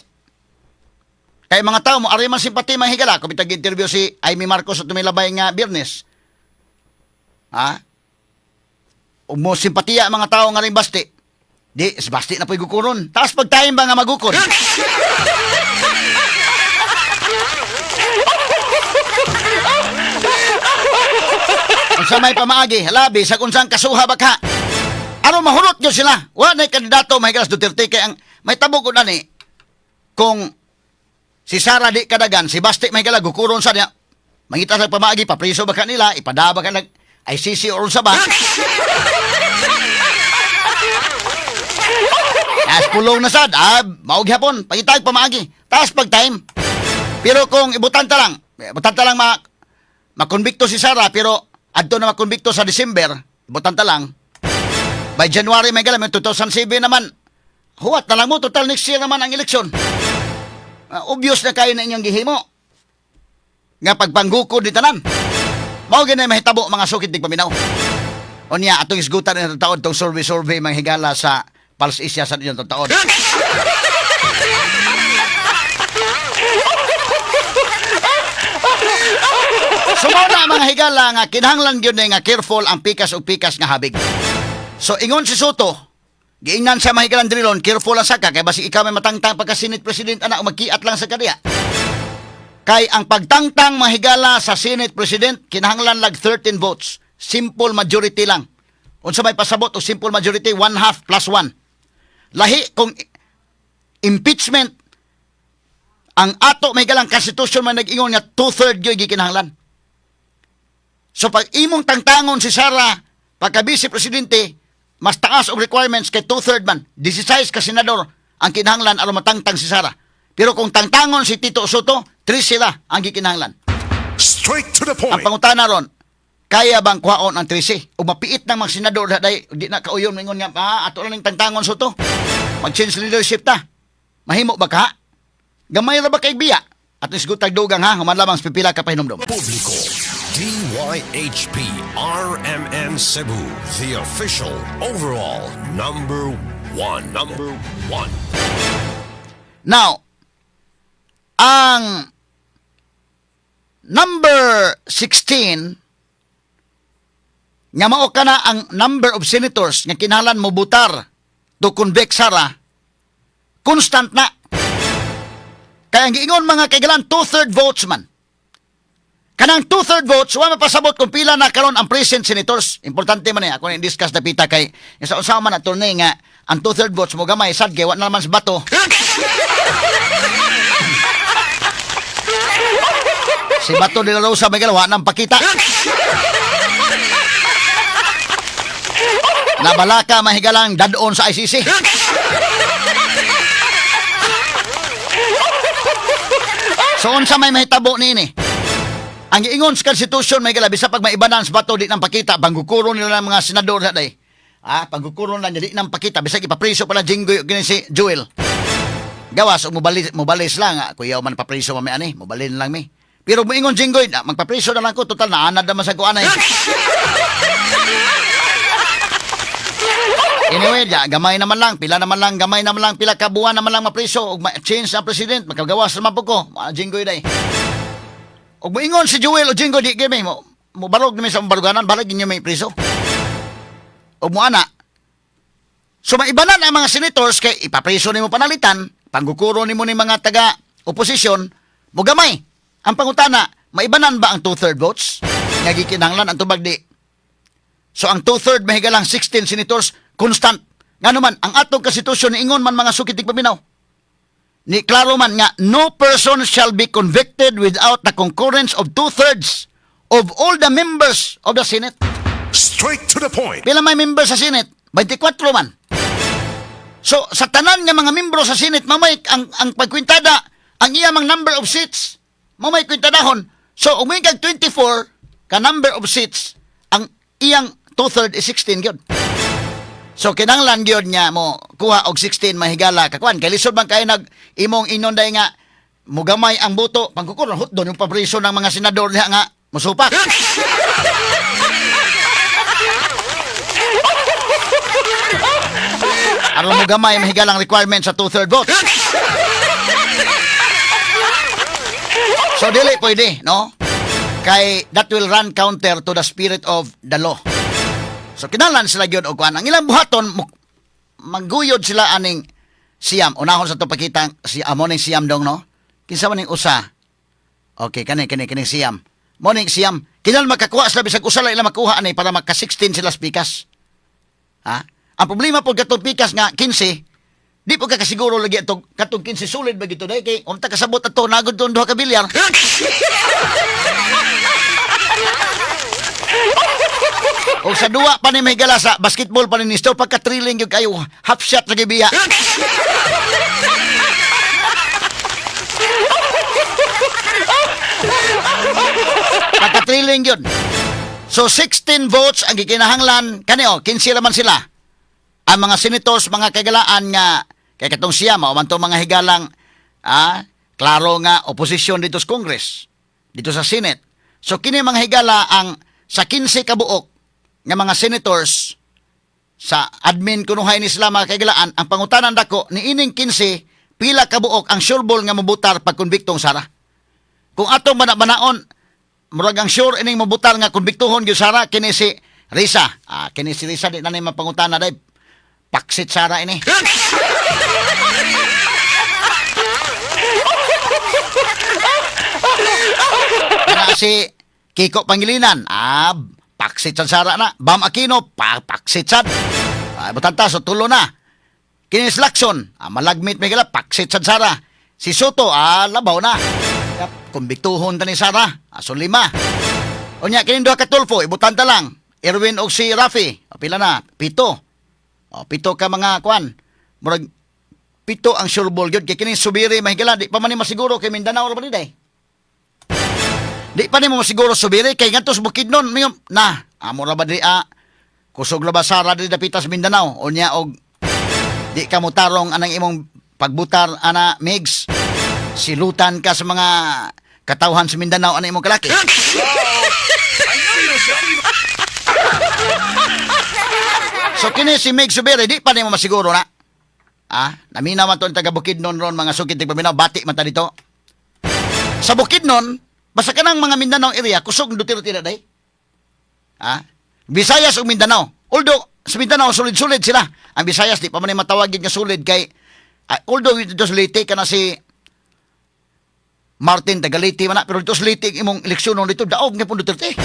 Kay mga tao mo ari man simpati, mahigala, kung bitag interview si Imee Marcos at tumilabay nga Biyernes. Ha? Ug mo simpatiya ang mga tao nga ring Basti. Di, si Basti na po'y gukuron. Taas pag time ba nga magukon? Unsa may pamaagi? Hala, bisag unsang kasuha baka. Aron mahurot gyud sila. Wa na kandidato, mga higala, Duterte kay ang may tabo ko ni kung si Sara di kadagan, si Basti, may higala, gukuron sa niya. Mangita sa pamaagi, papriso ba kanila, ipadaba ka nag ICC or unsa ba? As pulong na sad, mao gyapon, pangitag pamaagi. Taas pag time. Pero kung ibutan ta lang ma makonbikto si Sara, pero adto na makonbikto sa December, ibutan ta lang. By January, may galam, 2007 naman, huwat na lang mo, total next year naman ang eleksyon. Obvious na kayo na inyong gihimo nga pagpanggukod ni tanan. Mao gyud mahitabo, mga sukit tigpaminaw. Unya atong isgutan ng taon tong survey-survey, mga higala, sa Pulse Asia sa inyong taon. So mao na, mga higala, nga kinahanglan gyud ni nga careful ang pikas og pikas nga habig. So ingon si Sotto, giingnan sa mga higalang Drilon, careful lang sa ka kay basi ikaw may matangtang pagka Senate President ana o magkiat lang sa kadiya. Kay ang pagtangtang, mga higala, sa Senate President kinahanglan lag 13 votes. Simple majority lang. Unsa may pasabot og simple majority? One half plus one. Lahi kung impeachment, ang ato may galang constitution man nag-ingon nga two-third gyud gikinahanglan. So pag imong tangtangon si Sara pagka vice presidente, mas taas og requirements kay two-third man. 16 ka senador ang kinahanglan aron matangtang si Sara. Pero kung tangtangon si Tito Sotto, 3 sila ang gikinahanglan. Straight to the Ang point. pangutana ron, kaya bang kuhaon ang 13? O mapiit ng mga senador na day, di na kauyon mingon nga, ato lang ning tangtangon Sotto. Mag-change leadership ta. Mahimo ba ka? Gamay ra ba kay biya? At isgutag dugang ha, human lamang sa pipila ka pahinumdom. Publiko, DYHP RMN Cebu, the official overall number one. Number one. Now, ang number 16 nga mao kana ang number of senators nga kinahanglan mo butar to convict Sara, constant na. Kaya ang giingon, mga kaigalan, two-third votes man. Kanang two-third votes, wa mapasabot kung pila na karon ang present senators. Importante man eh, ako na discuss na pita kay sa usa man attorney nga ang two-third votes mo gamay sad kay wa na naman sa Bato. Si Bato de la Rosa may wa nang pakita. Nabalaka mahigalang dadon sa ICC. So unsa may mahitabo niini? Ang giingon sa Constitution may gala, bisa pag maibanan sa Bato di nang pakita, panggukuro nila ng mga senador sa day. Panggukuro na niya di nang pakita bisag ipapriso pala Jinggoy kini si Joel. Gawas og mobalis, mobalis lang, kuyaw man papriso mami ani, mobalin lang mi. Pero moingon Jinggoy, na, magpapriso na lang ko, total naanad naman sa kuanay. Anyway, ya, gamay naman lang, pila naman lang, gamay naman lang, pila ka buwan naman lang mapriso, ug ma-change ang president, makagawas naman po ko, mga Jinggoy day. Ug moingon si Joel o Jinggoy, di gyud mo mo barog ni sa baruganan, balag inyo may priso. Ug mo ana. So maibanan ang mga senators kay ipapriso nimo panalitan, panggukuro nimo ni mga taga oposisyon, mo gamay. Ang pangutana, maibanan ba ang two-third votes? Nga gikinahanglan ang tubag di. So ang two-third mahigalang 16 senators, constant. Nga naman, ang atong konstitusyon niingon man, mga sukit paminaw. Ni klaro man nga no person shall be convicted without the concurrence of two-thirds of all the members of the Senate. Straight to the point. Pila may member sa Senate? 24 man. So sa tanan nga mga membro sa Senate, mamay ang pagkwintada, ang iya mang number of seats, mamay kwintadahon. So umuwi kag 24 ka number of seats, ang iyang two-third is 16 gyud. So kinahanglan gyud niya mo kuha og 16 mahigala kakuan kay lisod man kay nag imong inon day nga mugamay ang boto pangkukuron hutdon yung papriso ng mga senador diha nga musupak. Aron mo gamay mahigalang requirement sa two-third vote. So dili pwede, no? Kay that will run counter to the spirit of the law. So kinahanglan sila gyud og kuan. Ang ilang buhaton mangguyod sila aning siyam. Unahon sa to pakita si amo ning siyam dong, no. Kinsa man ning usa? Okay, kani kani kini siyam. Mo ning 9. Kinahanglan makakuha sila bisag usa lang ila makuha ani para maka 16 sila pikas. Ha? Ang problema po katong pikas nga 15, di po ka kasiguro lagi atong katong 15 solid ba gito dai kay unta kasabot ato nagod ton duha ka bilyar. O sa duwa pa ni may gala sa basketball pa ni Nestor, pagka thrilling gyud kayo, half shot lagi biya. Pagka thrilling yun. So 16 votes ang gikinahanglan kani oh, 15 raman sila. Ang mga senators, mga kagalaan nga kay katong siya mao man to mga higalang klaro nga oposisyon dito sa Congress, dito sa Senate. So kini mga higala ang sa 15 ka buok nga mga senators sa admin kunuhay ni sila, mga kaigalaan, ang pangutanan dako ni ining 15, pila ka buok ang sureball nga mobutar pag konbiktong Sara. Kung atong bana-banaon, murag ang sure ining mobutar nga konbiktuhon gyud Sara kini si Risa. Ah, kini si Risa di na ni mapangutana dai. Paksit Sara ini. Kana si Kiko Pangilinan, paksit sad Sara na. Bam Aquino, paksit sad. Ah, butanta so tulo na. Kini si Lacson, malagmit may gala, paksit sad Sara. Si Sotto, labaw na. Yep, kumbiktuhon ta ni Sara, so 5. Unya kini duha ka Tulfo, ibutan ta lang. Erwin og si Rafi, o, pila na? 7. O, 7 ka mga kwan. Murag 7 ang sure ball gyud kay kini Zubiri, mahigala di pa man ni masiguro kay Mindanao ra ba ni day. Di pa nimo masiguro Zubiri kay ngadto sa Bukidnon mayon na amo ra ba di kusog ra ba Sara di dapita sa Mindanao, unya og di ka motarong anang imong pagbutar ana Migs, silutan ka sa mga katawhan sa Mindanao ana imong kalaki. So kini si Migz Zubiri di pa nimo masiguro na. Namina man to ang taga Bukidnon ron, mga sukit tigpaminaw, bati man ta dito. Sa Bukidnon, basta kanang mga Mindanao area, kusog Duterte na day. Visayas ug Mindanao. Although sa Mindanao solid-solid sila. Ang Visayas di pa man ni matawag gyud nga solid kay although dito sa Leyte kana si Martin taga Leyte man na, pero dito sa Leyte imong eleksyon dito daog nga pud Duterte.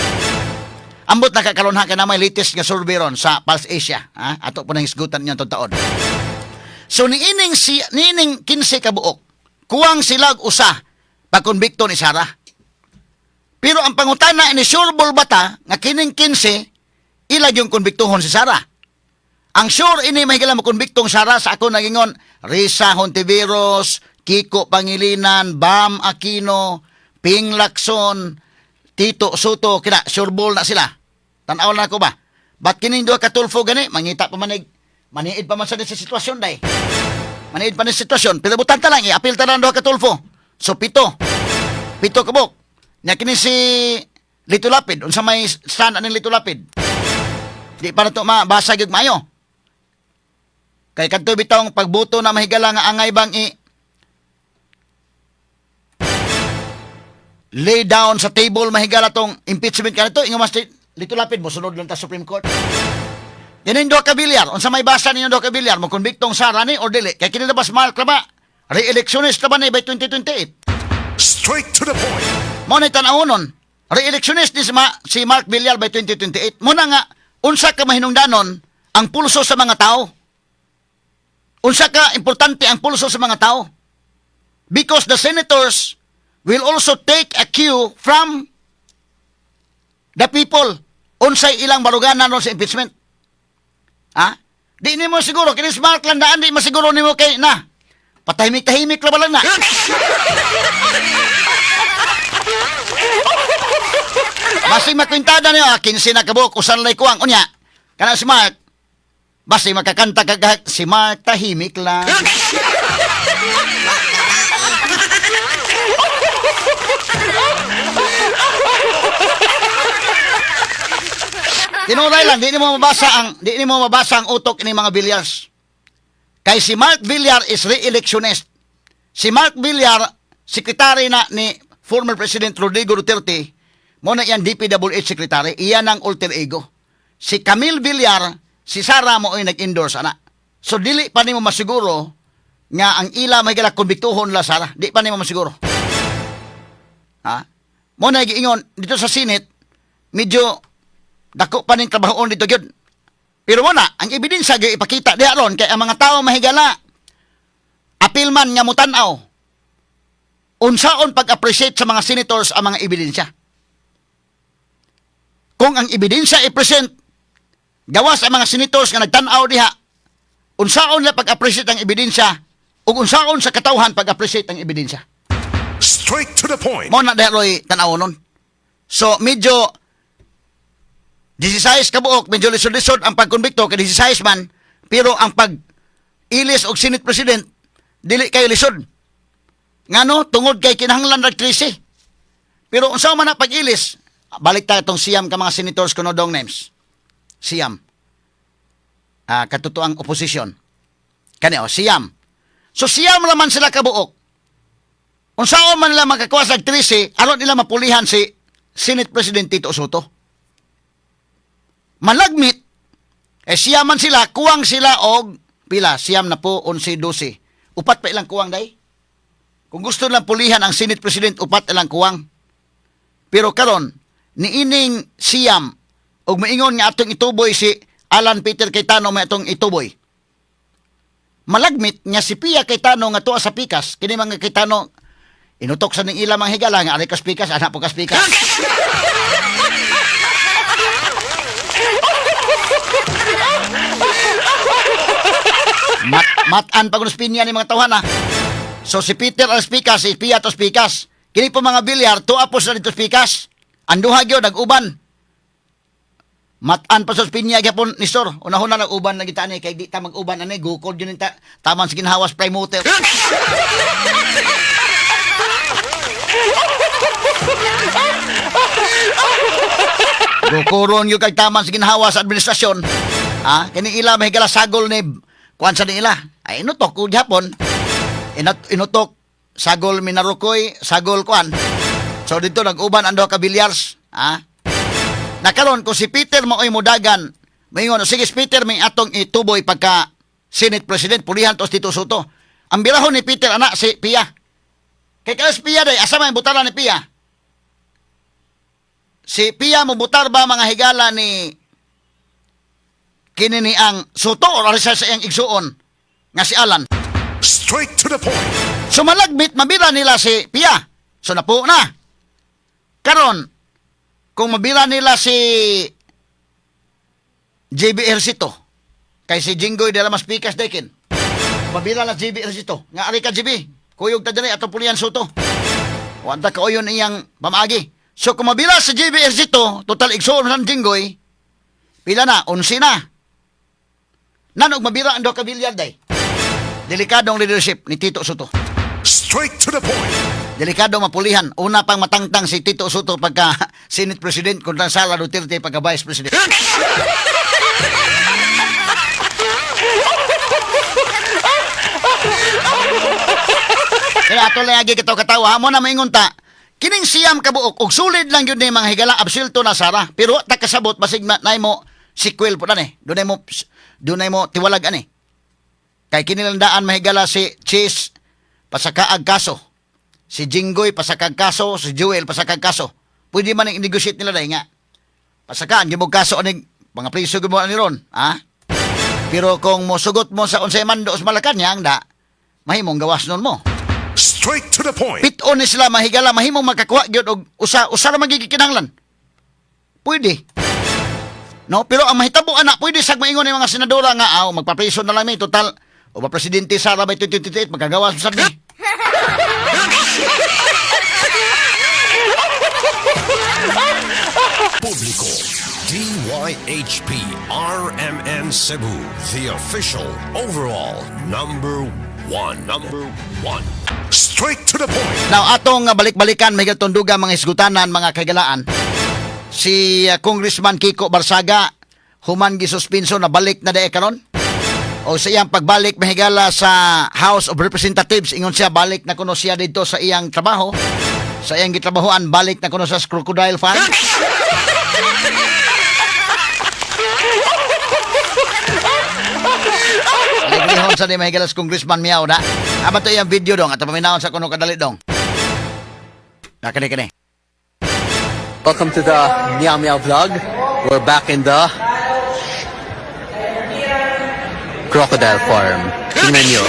Ambot nakakaroon ha ka na may latest nga survey ron sa Pulse Asia. Ha? Ato po nang hisgutan niyan taon. So niining 15 ka buok, kuwang silag usa pagkonbikto ni Sara. Pero ang pangutana ini, sure ball bata nga kining 15 ilag yung konbiktuhon si Sara? Ang sure ini may mo konbiktong Sara sa ako nagingon Risa Hontiveros, Kiko Pangilinan, Bam Aquino, Ping Lacson, Tito Sotto, kina sure ball na sila. Tan-aw na ko ba? Ba't kining duha ka Tulfo gani mangita pa manig maniid pa man sa sitwasyon day. Maniid pa ni sitwasyon, pero butan ta lang i-appeal ta lang duha ka Tulfo. So 7. 7 kabuk. Nya kini si Lito Lapid, unsa may stand aning Lito Lapid? Di pa na to mabasa gyud maayo. Kay kadto bitawng pagbuto na mahigala nga angay bang i lay down sa table mahigala tong impeachment kanito, ingon mas Lito Lapid mo sunod lang ta Supreme Court. Kining duha ka Villar, unsa may basa ninyo duha ka Villar, mo konbiktong Sara ni or dili? Kay kini labas Mark ba? Re-electionist na ba ni by 2028? Straight to the point. Mo na tan-awonon. Re-electionist ni si Mark Villar by 2028. Muna nga, unsa ka mahinungdanon ang pulso sa mga tao? Unsa ka importante ang pulso sa mga tao? Because the senators will also take a cue from the people unsay ilang baruganan ron sa impeachment. Ha? Di nimo siguro kini si Mark landaan di masiguro nimo kay na. Patahimik-tahimik ra ba lang na. Basig makwintada niyo, 15 na kabuk, usan lay kuwang. Unya, kana si Mark, basig makakanta ka, si Mark tahimik lang. Tinuray lang, di nimo mabasa ang utok ni mga Villars. Kay si Mark Villar is re-electionist. Si Mark Villar, sekretary na ni former President Rodrigo Duterte, mo na yan DPWH secretary, iyan ang alter ego. Si Camille Villar, si Sara mo ay nag-endorse ana. So dili pa nimo masiguro nga ang ila may gala kumbituhon la Sara. Di pa nimo masiguro. Ha? Mo na giingon dito sa Senate, medyo dako pa ning trabahoon dito gyud. Pero wala, ang ebidensya gyud ipakita diha ron kay ang mga tao mahigala apil man nga mutan-aw unsaon pag-appreciate sa mga senators ang mga ebidensya. Kung ang ebidensya i-present gawas ang mga senators nga nagtan-aw diha, unsaon nila pag-appreciate ang ebidensya ug unsaon sa katawhan pag-appreciate ang ebidensya. Straight to the point. Mo na diha roy tan-aw nun. So medyo 16 ka buok, medyo lisod-lisod ang pagkonbikto kay 16 man, pero ang pag ilis og Senate President dili kay lisod. Ngano tungod kay kinahanglan rag 13. Pero unsa man na pag-ilis, balik ta itong siyam ka mga senators kuno dong names. Siyam. Ah, katotoang opposition. Kani oh, siyam. So siyam raman sila kabuok. Unsaon man nila makakuha sa 13, aron nila mapulihan si Senate President Tito Sotto. Malagmit, eh siyam man sila, kuwang sila og pila, siyam na po, 11, 12. Upat pa ilang kuwang day? Kung gusto lang pulihan ang Senate President, upat ilang kuwang. Pero karon niining siyam og maingon nga atong ituboy si Alan Peter Cayetano may atong ituboy. Malagmit nga si Pia Cayetano nga tuwa sa pikas, kini mga Cayetano inutok sa ning ila mga higala nga ari kas pikas, anak po kas pikas. Mat-an pag pinya ni mga tawhana. So si Peter ang pikas, si Pia tos pikas. Kini po mga bilyar, tuwa po sila dito pikas. Ang duha gyud nag-uban. Mat-an pa sa pinya gyapon ni Sir. Unahon na nag-uban na kita ani kay di ta mag-uban ani gukod yun ta taman sa ginhawas prime motor. Gukuron yung kay taman sa ginhawa sa administrasyon. Ha? Kini ila mahigala sagol ni kuan sa ni ila. Ay inutok ko gyapon. Inutok sagol minarukoy, sagol kuan. So dito nag-uban ang duha ka bilyars, ha? Nakaron kung si Peter maoy mudagan, maingon sige si Peter may atong ituboy pagka Senate President pulihan tos Tito Sotto. Ang birahon ni Peter ana si Pia. Kay kalas Pia day asa man butalan ni Pia? Si Pia mobutar ba mga higala ni kini ni ang Sotto or sa iyang igsuon nga si Alan? Straight to the point. So malagbit mabira nila si Pia. So napo na. Karon kung mabira nila si JB Ejercito kay si Jinggoy de la Mas Pikas dekin. Mabira na JB Ejercito. Nga ari ka JB, kuyog ta diri ato pulihan Sotto. Wanta ka uyon iyang pamaagi. So kung mabira si JB Ejercito, total igsuon sa Jinggoy, pila na, 11 na. Nanog mabira ang duha ka bilyar day. Delikadong leadership ni Tito Sotto. Straight to the point. Delikado mapulihan. Una pang matangtang si Tito Sotto pagka Senate President kontra Sara Duterte pagka Vice President. Kaya ato lang agi katawa katawa, mo na maingon ta. Kining siyam kabuok og sulid lang yun ni mga higala absulto na Sara. Pero wa ta kasabot basig na mo sequel po na ni. Dunay mo tiwalag ani. Kay kinilandaan mahigala si Chase pasakaag kaso. Si Jinggoy pasakag kaso, si Joel pasakag kaso. Pwede man ang i-negotiate nila dahil nga. Pasakaan, yung kaso aning mga priso gyud mo ani ron, ha? Pero kung mosugot mo sa unsay mando sa Malacañang da, mahimong gawas nun mo. Straight to the point. Pit-on ni sila mahigala, mahimong makakuha gyud og usa usa ra magiging kinahanglan. Pwede. No, pero ang mahitabo ana pwede sag maingon ni mga senadora nga aw magpapriso na lang mi total o ba presidente Sara by 2028 magagawa sa sad mi. Publico. DYHP RMN Cebu, the official overall number one. Number one. Straight to the point. Now atong balik-balikan may gatunduga mga isgutanan mga kagalaan. Si Congressman Kiko Barsaga human gisuspinso na balik na dae karon. O sa iyang pagbalik mahigala sa House of Representatives ingon siya balik na kuno siya dito sa iyang trabaho. Sa iyang gitrabahoan balik na kuno sa Crocodile Farm. Ligrihon sa ni mahigala sa Congressman Miao na. Aba to iyang video dong at paminawon sa kuno kadali dong. Na kani kani. Welcome to the Meow Meow Vlog. We're back in the crocodile farm. Tingnan nyo.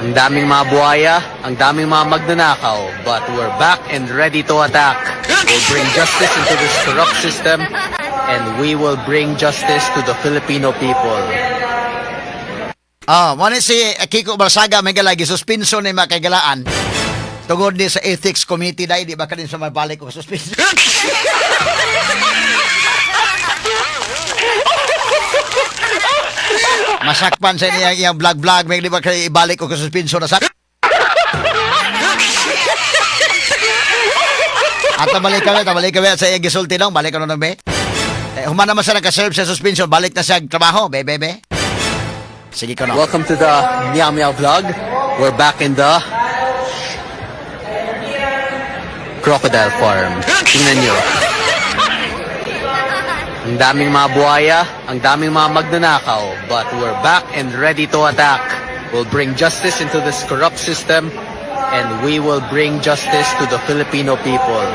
Ang daming mga buhaya, ang daming mga magnanakaw, but we're back and ready to attack. We'll bring justice into this corrupt system, and we will bring justice to the Filipino people. Ah, mo ni si Kiko Barsaga, may galay gisuspenso ni, mga kahigalaan. Tungod ni sa ethics committee dahil di ba kanin sa mabalik og suspenso. Masakpan sa iyang iyang vlog vlog, may di ba kay ibalik og suspenso na sa. At balik kami sa iyang gisulti nong, balik ano nang be. Eh, human naman siya nagka-serve sa suspension, balik na siya ang trabaho, be, be, be. Sige ko no. Welcome to the Meow Meow Vlog. We're back in the crocodile farm. Tingnan nyo. Ang daming mga buhaya, ang daming mga magnanakaw, but we're back and ready to attack. We'll bring justice into this corrupt system, and we will bring justice to the Filipino people.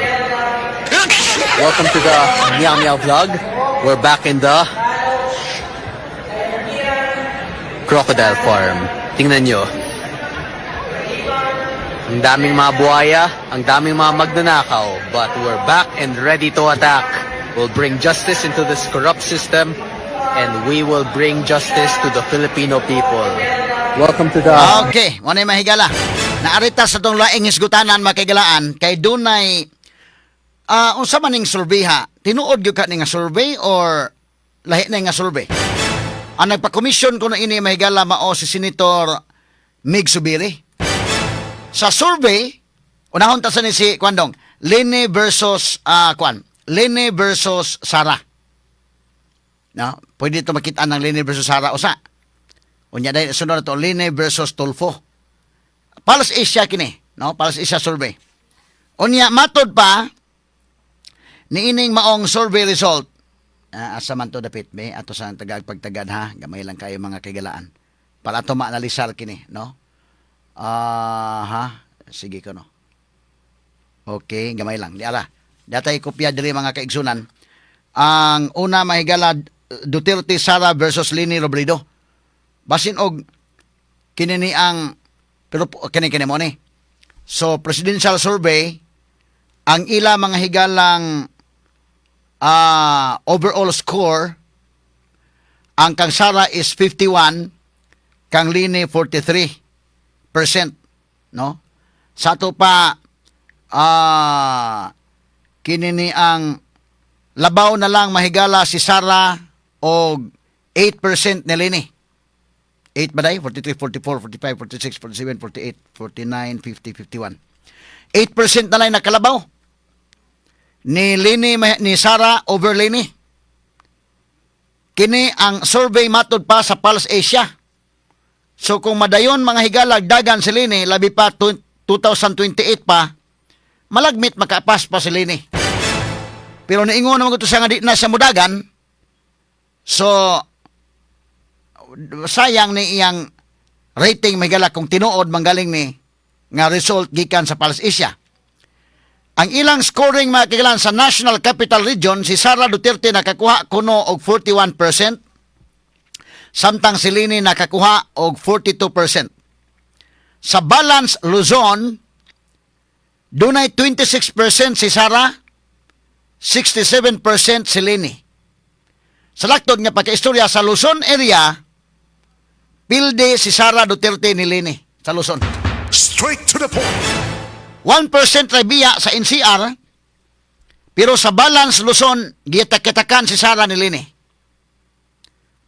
Welcome to the Meow Meow Vlog. We're back in the crocodile farm. Tingnan nyo. Ang daming mga buhaya, ang daming mga magnanakaw, but we're back and ready to attack. We'll bring justice into this corrupt system, and we will bring justice to the Filipino people. Welcome to the Okay, mo na mahigala. Naarita sa tong laing hisgutanan, makigalaan, kay dunay unsa man ning survey ha? Tinuod gyud ka ni nga survey or lahi na nga survey? Ang nagpa-commission ko na ini, mahigala, mao si Senator Mig Zubiri. Sa survey, unahon ta sa ni si Kwandong, Leni versus Kwan, Leni versus Sara. No, pwede to makita ng Leni versus Sara usa. Unya dahil sunod na to, Leni versus Tulfo. Pulse Asia kini, no? Pulse Asia survey. Unya matod pa niining maong survey result. Asa man to dapit be ato sa tagag pagtagad ha, gamay lang kayo, mga kahigalaan, para ato maanalisar kini, no? Ah, ha, sige ko no. Okay, gamay lang. Di ala. Datay kopya diri, mga kaigsunan. Ang una, mahigala, Duterte Sara versus Leni Robredo. Basin og kini ni ang pero kini kini mo ni. So presidential survey ang ila, mga higalang, overall score, ang kang Sara is 51, kang Leni 43%, no? Sa ato pa kini ni ang labaw na lang, mahigala, si Sara og 8% ni Leni. 8 ba day? 43, 44, 45, 46, 47, 48, 49, 50, 51. 8% na lang nakalabaw ni Leni, ni Sara over Leni. Kini ang survey matod pa sa Pulse Asia. So kung madayon, mga higala, dagan si Leni, labi pa 2028 pa, malagmit makapas pa si Leni. Pero niingon naman ko siya nga di na siya mudagan. So sayang ni iyang rating, mahigala, kung tinuod manggaling ni nga result gikan sa Pulse Asia. Ang ilang scoring, mga kahigalaan, sa National Capital Region, si Sara Duterte nakakuha kuno og 41%, samtang si Leni nakakuha og 42%. Sa Balance Luzon, dunay 26% si Sara, 67% si Leni. Sa laktod nga pagkaistorya sa Luzon area, pilde si Sara Duterte ni Leni sa Luzon. Straight to the point. 1% biya sa NCR, pero sa Balance Luzon, gitak-kitakan si Sara ni Leni.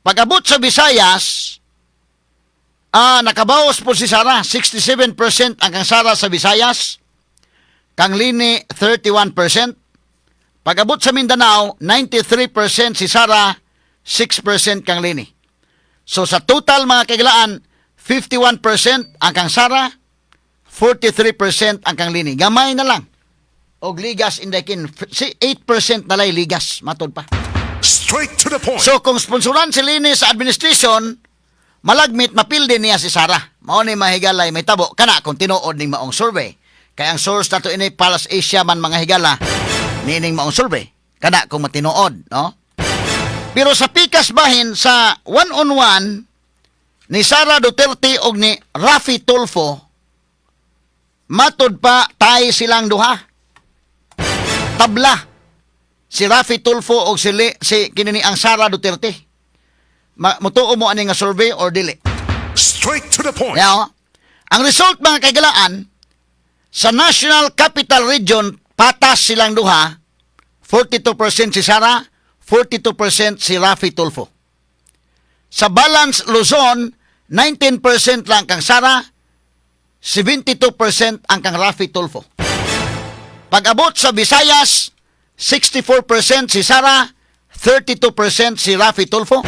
Pag-abot sa Visayas, nakabawas po si Sara, 67% ang kang Sara sa Visayas, kang Leni 31%. Pag-abot sa Mindanao, 93% si Sara, 6% kang Leni. So sa total, mga kahigalaan, 51% ang kang Sara, 43% ang kang Leni. Gamay na lang. Og ligas indakin, si 8% na lay ligas, matod pa. Straight to the point. So kung sponsoran si Leni sa administration, malagmit mapildi niya si Sara. Mao ni, mahigalay, may tabo kana kung tinuod ning maong survey. Kay ang source nato ini Pulse Asia man, mga higala, niining maong survey. Kana kung matinuod, no? Pero sa pikas bahin sa one-on-one ni Sara Duterte og ni Raffy Tulfo, matud pa tay silang duha. Tabla si Raffy Tulfo og si kinini ang Sara Duterte. Mutuo mo ani nga survey or dili? Straight to the point. Now, ang result, mga kahigalaan, sa National Capital Region, patas silang duha, 42% si Sara, 42% si Raffy Tulfo. Sa Balance Luzon, 19% lang kang Sara, 72% ang kang Raffy Tulfo. Pag-abot sa Visayas, 64% si Sara, 32% si Raffy Tulfo.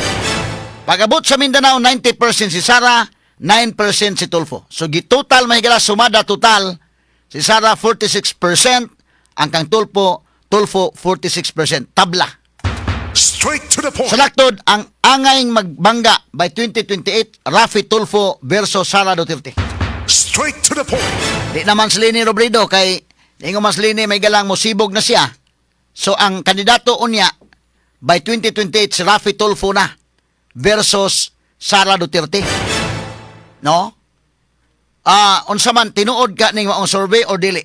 Pag-abot sa Mindanao, 90% si Sara, 9% si Tulfo. So, gi-total, mahigala, sumada total, si Sara 46%, ang kang Tulfo 46%. Tabla. Straight to the point. Sa laktod, ang angayng magbangga by 2028, Raffy Tulfo versus Sara Duterte. Straight to the point. Di naman si Leni Robredo kay ingon man si Leni may galang mosibog na siya. So ang kandidato unya by 2028 si Raffy Tulfo na versus Sara Duterte. No? Ah, unsa man tinuod ka ning maong survey or dili?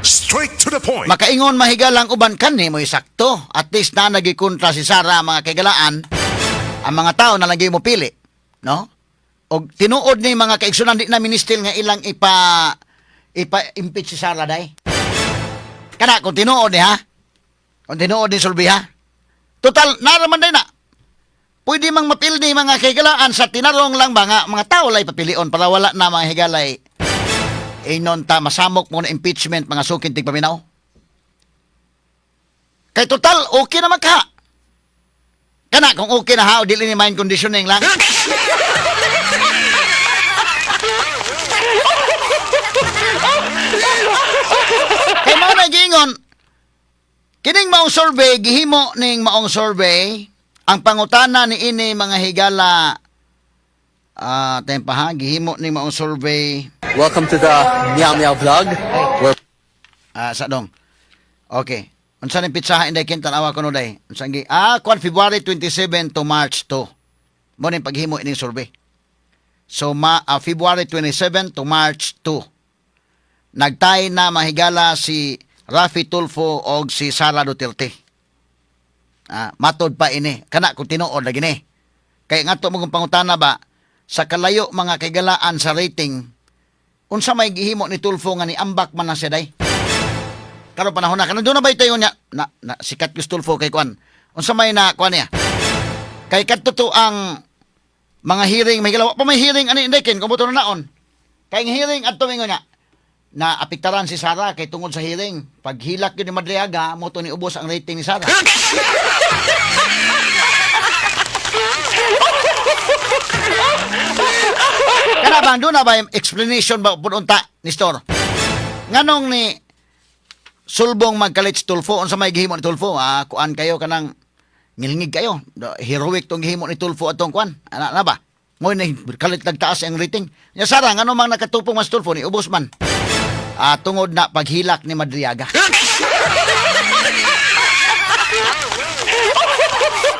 Straight to the point. Makaingon mahigalang uban kani mo'y sakto. At least na nagikontra si Sara, mga kaigalaan. Ang mga tao na lagi mo pili, no? Og tinuod ni, mga kaigsunan, di na ministil nga ilang ipa ipa impeach si Sara day. Kana kung tinuod ni ha. Kung tinuod ni survey ha. Total naraman day na. Pwede mang mapildi, mga kahigalaan, sa tinarong lang ba nga mga tao lay papilion para wala na, mga higalay, inon ta masamok mo na impeachment, mga suking tigpaminaw. Kay total, okay naman ka. Kana, kung okay na ha, o dili ni mind conditioning lang. Kay mao na giingon, kining maong survey, gihimo ning maong survey, ang pangutana ni ini, mga higala, ah, tempa ha, gihimo ning maong survey, Welcome to the Meow Meow Vlog. Where Ah, sa dong. Okay. Unsa ning pitsaha, inday kin tan-awa kuno day? Unsa gi? Ah, kwan, February 27 to March 2. Mo ning paghimo ining survey. So February 27 to March 2. Nagtay na, mahigala, si Raffy Tulfo og si Sara Duterte. Ah, matod pa ini. Kana kung tinuod lagi ni. Kay nga to mong pangutana ba sa kalayo, mga kaigalaan, sa rating, unsa may gihimo ni Tulfo nga ni ambak man na siya day? Karon panahon na karon doon na ba itayo niya na sikat gyud Tulfo kay kuan. Unsa may na kuan niya? Kay kadto to ang mga hearing may galaw pa, may hearing ani inday ken kung na naon. Kay ang hearing adto mingon niya na apektaran si Sara kay tungod sa hearing. Paghilak yun ni Madriaga, mo to ni ubos ang rating ni Sara. Kana bang doon na ba yung explanation ba pud unta ni Store? Nganong ni sulbong magkalit si Tulfo, unsa may gihimo ni Tulfo? Ah, kuan kayo, kanang ngilngig kayo. Heroic tong gihimo ni Tulfo atong kuan. Ana na ba? Ngoy ni kalit nagtaas ang rating. Nya Sara, ngano mang nakatupong mas Tulfo ni ubos man? Ah, tungod na paghilak ni Madriaga.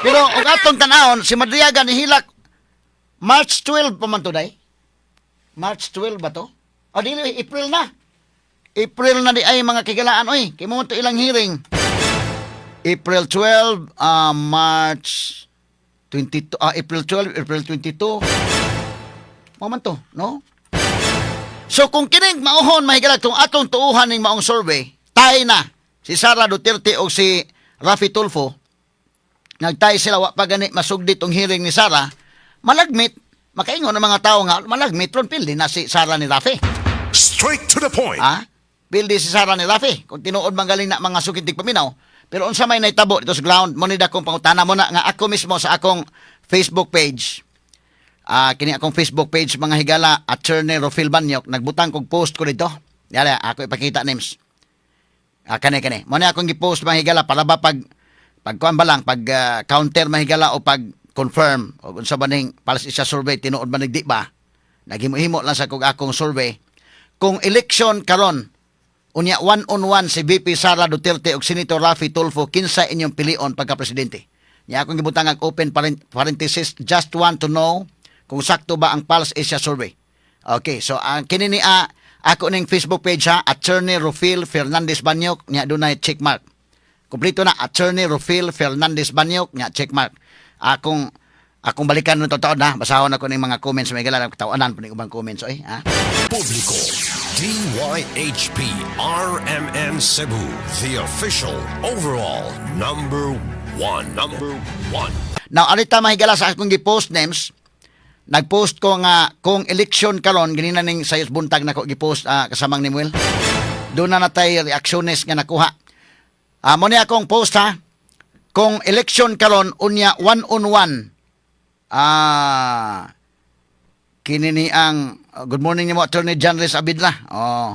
Pero og atong tan-awon, si Madriaga ni hilak March 12 pa man to day. March 12 ba to? O dili, April na. April na di ay, mga kigalaan oy. Kay mo to ilang hearing. April 12, March 22, April 12, April 22. Mo man to, no? So kung kining mauhon, mahigala, kung atong tuuhan ning maong survey, tay na si Sara Duterte o si Raffy Tulfo, nagtay sila, wa pa gani masugdit tong hearing ni Sara, malagmit, makaingon ang mga tao nga, malagmit ron pildi na si Sara ni Raffy. Straight to the point. Ha? Pildi si Sara ni Raffy. Kung tinuod man galing na, mga suking tigpaminaw. Pero unsa may naitabo dito sa ground, mo ni dakong pangutana mo na nga ako mismo sa akong Facebook page. Ah, kini akong Facebook page, mga higala, Attorney Rofil Banyok, nagbutang kog post ko dito. Yala, ako ipakita names. Ah, kani kani. Mo na akong gi-post, mga higala, para ba pag kuan ba lang, pag counter, mga higala, o pag confirm o unsa ba ning para sa survey, tinuod ba nagdi ba? Naghimo-himo lang sa kog akong survey. Kung election karon Unya one on one si VP Sara Duterte ug Senator Raffy Tulfo, kinsa inyong pilion pagka presidente? Nya akong gibutang ang open parenthesis, just want to know kung sakto ba ang Pulse Asia survey. Okay, so ang kini ni ako ning Facebook page ha, Attorney Rufil Fernandez Banyok, nya dunay check mark. Kompleto na, Attorney Rufil Fernandez Banyok, nya check mark. Akong balikan ng totoo na, basahon ako ning mga comments, may gala tawanan po ning ubang comments oy, ha. Publiko. DYHP RMN Cebu, the official overall number one. Number one. Now, arita mahigala sa akong gi-post names, nag-post ko nga kung election karon, ganina ning sayos buntag nako gi-post, kasamang ni Muel. Doon na natay reaksyones nga nakuha. Mo ni akong post ha. Kung election karon unya one on one. Kini ni ang good morning nimo, Attorney John Rez Abidla. Oh.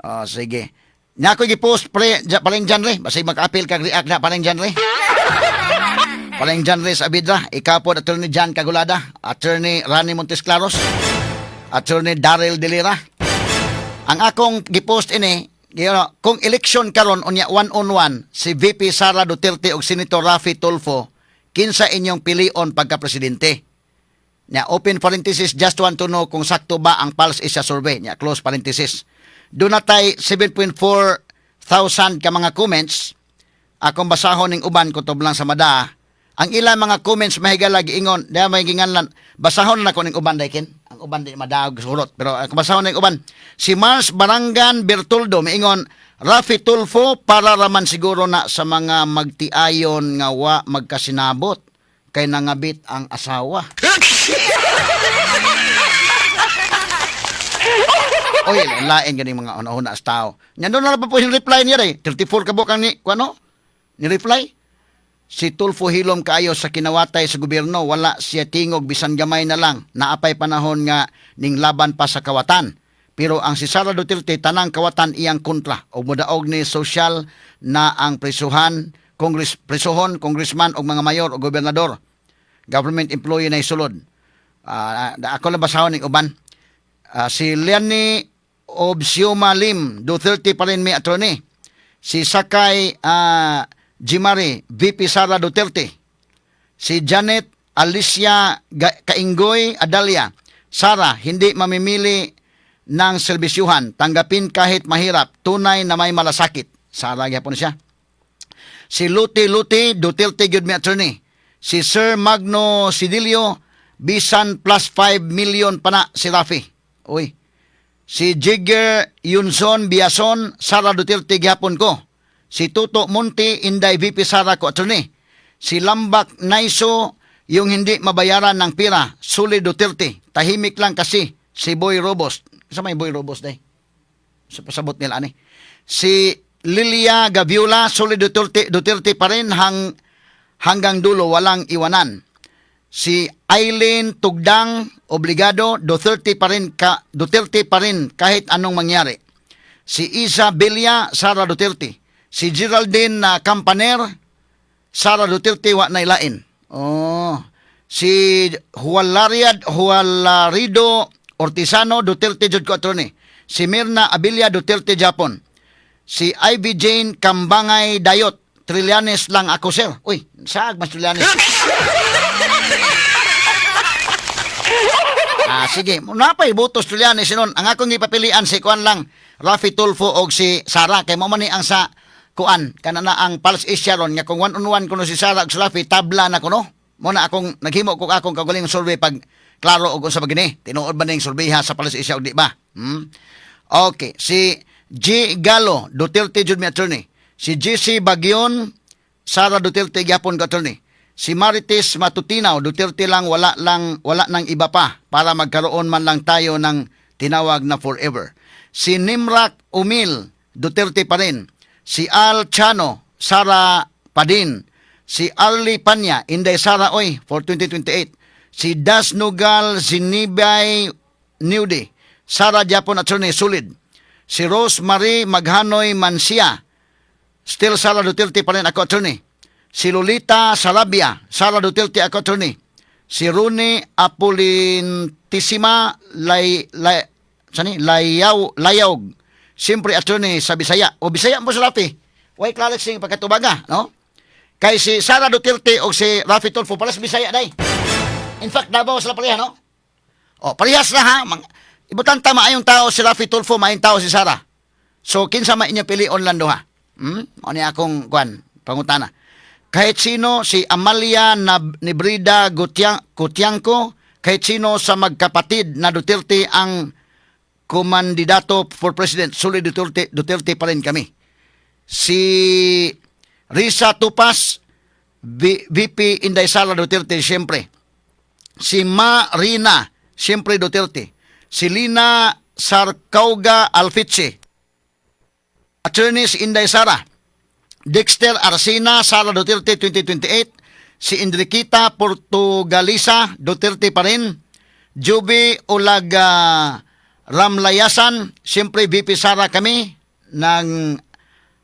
Oh, sige. Nya ako gi-post pre ja, paling John Rez, basig maka-apil kag react na, paling John Rez. Paling John Rez Abidra, ikaw po, Attorney John Cagulada, Attorney Rani Montesclaros, Attorney Daryl Delira. Ang akong gipost ini, kung election karon unya one on one si VP Sara Duterte ug Senator Raffy Tulfo, kinsa inyong pilion pagka presidente? Nya open parenthesis, just want to know kung sakto ba ang Pulse Asia survey. Nya close parenthesis. Doon na tay 7.4 thousand ka mga comments. Akong basahon ning uban kutob lang sa mada. Ang ilang mga comments mahigala giingon, di may ginganlan. Basahon na ko ning uban daykin. Ang uban di madaog surot, pero akong basahon ning uban. Si Mars Barangan Bertoldo miingon, "Raffy Tulfo para raman siguro na sa mga magtiayon nga wa magkasinabot kay nangabit ang asawa." Oy, lain ganing mga una-una sa tao. Nya doon na lang pa po yung reply niya ray. 34 ka buok ang ni, kuano? Ni reply. Si Tulfo hilom kaayo sa kinawatay sa gobyerno, wala siya tingog bisan gamay na lang. Naapay panahon nga ning laban pa sa kawatan. Pero ang si Sara Duterte tanang kawatan iyang kontra og modaog ni social na ang presuhan, congress presuhon, congressman og mga mayor o gobernador. Government employee na isulod. Ako lang basahon ning uban. Si Liani Obsioma Lim, Duterte pa rin may, attorney. Si Sakay Jimari, VP Sara Duterte. Si Janet Alicia Kaingoy Adalia, "Sara, hindi mamimili ng serbisyuhan. Tanggapin kahit mahirap. Tunay na may malasakit." Sara gyapon siya. Si Luti Luti, "Duterte gyud mi, attorney." Si Sir Magno Sidilio, "Bisan plus 5 million pa na si Raffy." Uy. Si Jigger Yunson Biason, "Sara Duterte gihapon ko." Si Tuto Monti, "Inday VP Sara ko, attorney." Si Lambak Naiso, "Yung hindi mabayaran ng pira, Suli Duterte. Tahimik lang kasi si Boy Robos." Sa may Boy Robos day? Sa pasabot nila ani. Si Lilia Gaviola, "Suli Duterte, Duterte pa rin hanggang dulo, walang iwanan." Si Eileen Tugdang, "Obligado, Duterte pa rin, ka, Duterte pa rin kahit anong mangyari." Si Isa Belia, "Sara Duterte." Si Geraldine na Campaner, "Sara Duterte, wa na ilain." Oh. Si Hualariad Hualarido Ortisano, "Duterte jud ko, attorney." Si Mirna Abilia, "Duterte gyapon." Si Ivy Jane Kambangay Dayot, "Trillanes lang ako, sir." Uy, saag mas Trillanes? Sige, napay butos Trillanes sinon. Ang akong gipapilian si kuan lang, Raffy Tulfo og si Sara kay mo man ni ang sa kuan kana na ang Pulse Asia ron nga kung one on one kuno si Sara og si Raffy, tabla na kuno. Mo na akong naghimo ko akong kagaling survey pag klaro og unsa ba gini. Tinuod ba ning survey ha sa Pulse Asia og di ba? Okay, si G Galo, "Duterte jud mi, attorney." Si GC Bagyon, "Sara Duterte gyapon ko, attorney." Si Marites Matutinaw, "Duterte lang, wala lang, wala nang iba pa para magkaroon man lang tayo ng tinawag na forever." Si Nimrak Umil, "Duterte pa rin." Si Al Chano, "Sara pa din." Si Arlie Panya, "Inday Sara oy for 2028." Si Das Nugal Zinibay Newdy, "Sara gyapon, attorney, solid." Si Rose Marie Maghanoy Mansia, "Still Sara Duterte pa rin ako, attorney." Si Lolita Sarabia, "Sara Duterte ako, attorney." Si Rune Apolintisima Lay, Lay, sani? Layaw, Layog, Siyempre, attorney sa Bisaya. O Bisaya mo si Rafi. Way klaro sing pagkatubaga, no? Kay si Sara Duterte o si Rafi Tulfo, para sa Bisaya day. In fact, Davao sila pareha, no? O, parehas na ha. Ibutan ta maayong tao si Rafi Tulfo, maayong tao si Sara. So, kinsa man inyong pilion lang duha? Ano ni akong kuan, pangutana. Kahit sino, si Amalia Nebrida Gutiangco, kahit sino sa magkapatid na Duterte ang kumandidato for president, solid Duterte, Duterte pa rin kami. Si Risa Tupas, VP Inday Sara Duterte, siyempre. Si Ma Rina, siyempre Duterte. Si Lina Sarcauga Alfiche, attorney si Inday Sara. Dexter Arsena, Sara Duterte 2028. Si Enriquita Portugalisa, Duterte pa rin. Juby Olaga Ramlayasan, siyempre VP Sara kami ng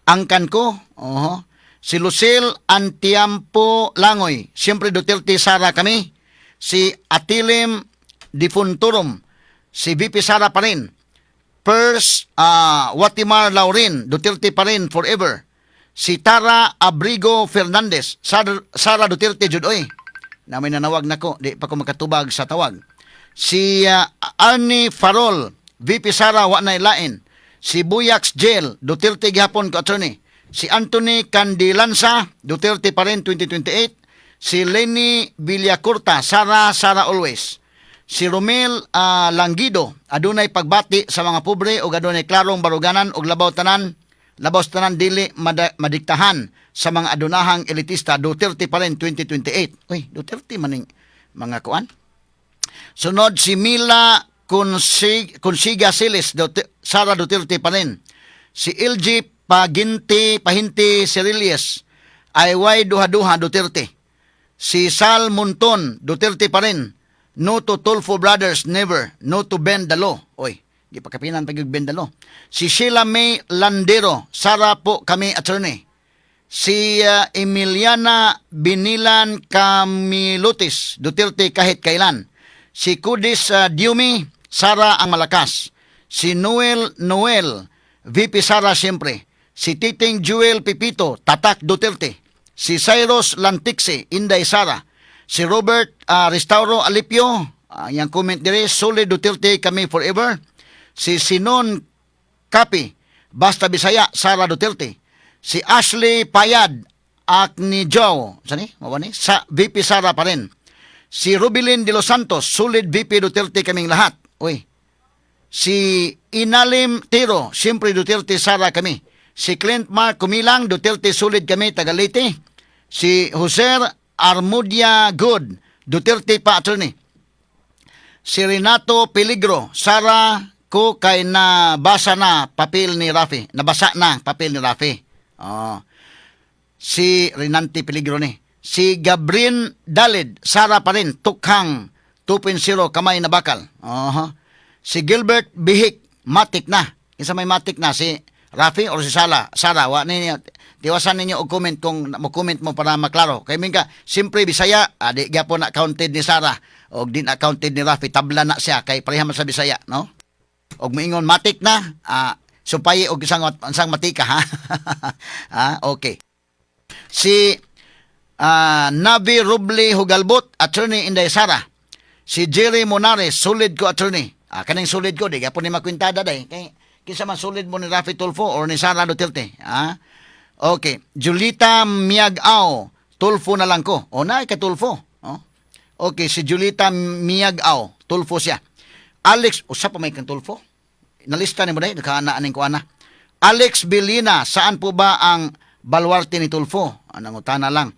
angkan ko. Oho. Si Lucille Antiampo Langoy, siyempre Duterte Sara kami. Si Atilim Difunturum, si VP Sara pa rin. Pers Watimar Laurin, Duterte pa rin forever. Si Tara Abrigo Fernandez, Sara, Sara Duterte jud oy. Na may nanawag nako, di pa ko makatubag sa tawag. Si Arnie Farol, VP Sara wa nay lain. Si Buyax Jail, Duterte gihapon ko, attorney. Si Anthony Candilanza, Duterte pa rin 2028. Si Lenny Villacorta, Sara, Sara always. Si Romel Langido, adunay pagbati sa mga pobre ug adunay klarong baruganan ug labaw sa tanan dili madiktahan sa mga adunahang elitista, Duterte pa rin 2028. Uy, Duterte maning mga kuan. Sunod si Mila Consiga Silis, Sara Duterte pa rin. Si LG Paginti Pahinti Cerilles, ay duha-duha Duterte. Si Sal Monton, Duterte pa rin. No to Tulfo Brothers, never. No to bend the law. Oy, di pa kapinan pag bend the law. Si Sheila May Landero, Sara po kami, attorney. Si Emiliana Binilan Camilutis, Duterte kahit kailan. Si Kudis Diumi, Sara ang malakas. Si Noel Noel, VP Sara siyempre. Si Titing Jewel Pipito, Tatak Duterte. Si Cyrus Lantiksi, Inday Sara. Si Robert Restauro Alipio, yung comment dire, solid Duterte kami forever. Si Sinon Kapi, basta Bisaya, Sara Duterte. Si Ashley Payad, Akni Joe, saan ni? Mawa ni? Sa VP Sara pa rin. Si Rubilin de los Santos, solid VP Duterte kaming lahat. Uy. Si Inalim Tiro, siyempre Duterte Sara kami. Si Clint Mark Kumilang, Duterte solid kami, taga Leyte. Si Jose Armudia Good, Duterte pa, attorney. Si Renato Peligro, Sara ko kay nabasa na papel ni Rafi. Nabasa na papel ni Rafi. Oh. Si Renante Peligro ni. Si Gabriel Dalid, Sara pa rin, Tukhang 2.0, kamay na bakal. Oh. Si Gilbert Bihik, matik na. Kinsa may matik na, si Rafi or si Sara? Sara, wa ninyo tiwasan ninyo og comment kung mo comment mo para maklaro. Kay minka, siyempre Bisaya, di gyapon na counted ni Sara og di na counted ni Rafi, tabla na siya kay pareha man sa Bisaya, no? Og moingon matik na, sumpayi og isang matika ha. Okay. Si Navi Ruble Hugalbot, attorney Inday Sara. Si Jerry Monares, solid ko, attorney. Kaning solid ko, di gyapon ni makwintada day. Kay kinsa man solid mo ni Rafi Tulfo or ni Sara Duterte? Ah? Okay. Julita Miagao, Tulfo na lang ko. O na, ka Tulfo. Oh. Okay, si Julita Miagao, Tulfo siya. Alex, usa pa may kang Tulfo? Nalista ni mo day, nakaana aning kuana. Alex Belina, saan po ba ang baluarte ni Tulfo? Anang utana lang.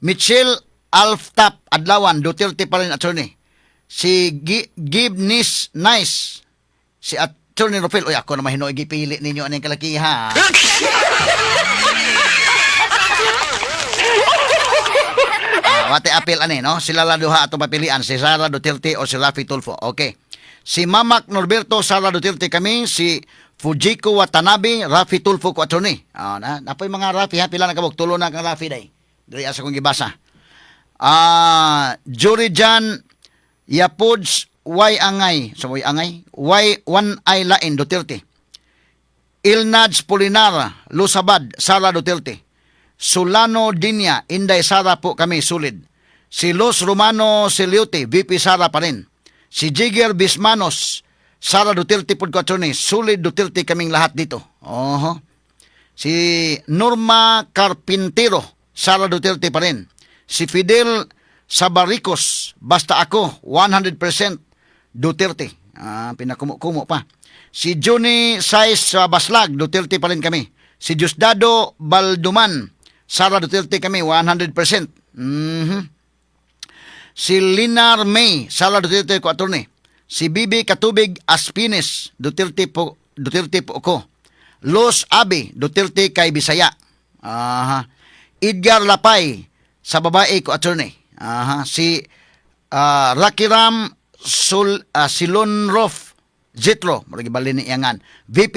Michelle Alftap Adlawan, Duterte pa rin, attorney. Si Gib Nis Nice, si attorney Rufil. Uy, ako naman hinuoy gipili ninyo aning kalakiha. Wate apil ani, no? Sila lang duha atong papilian, si Sara Duterte o si Rafi Tulfo. Okay. Si Mamak Norberto, Sara Duterte kami, si Fujiko Watanabe, Rafi Tulfo ko, attorney. Na, napoy mga Rafi ha, pila na kabuk, tulo na kang Rafi day. Diri asa kong gibasa. Jury Jan Yapods, Y angay, so Y angay, Y one ay lain Duterte. Ilnaj Polinar, Lusabad, Sara Duterte. Solano Dinya, Inday Sara po kami, solid. Si Los Romano Siliute, VP Sara pa rin. Si Jigger Bismanos, Sara Duterte po ko, attorney. Solid Duterte kaming lahat dito. Oho. Si Norma Carpintero, Sara Duterte pa rin. Si Fidel Sabaricos, basta ako, 100% Duterte. Ah, pinakumo-kumo pa. Si Johnny Saiz Baslag, Duterte pa rin kami. Si Diosdado Balduman, Sara Duterte kami, 100%. Si Linar May, Sara Duterte ko, attorney. Si Bibi Katubig Aspines, Duterte po ko. Los Abe, Duterte kay Bisaya. Aha. Edgar Lapay, sa babae ko, attorney. Aha. Si Rakiram Sul, Silonrof Zitro, murag balin ni iyangan. VP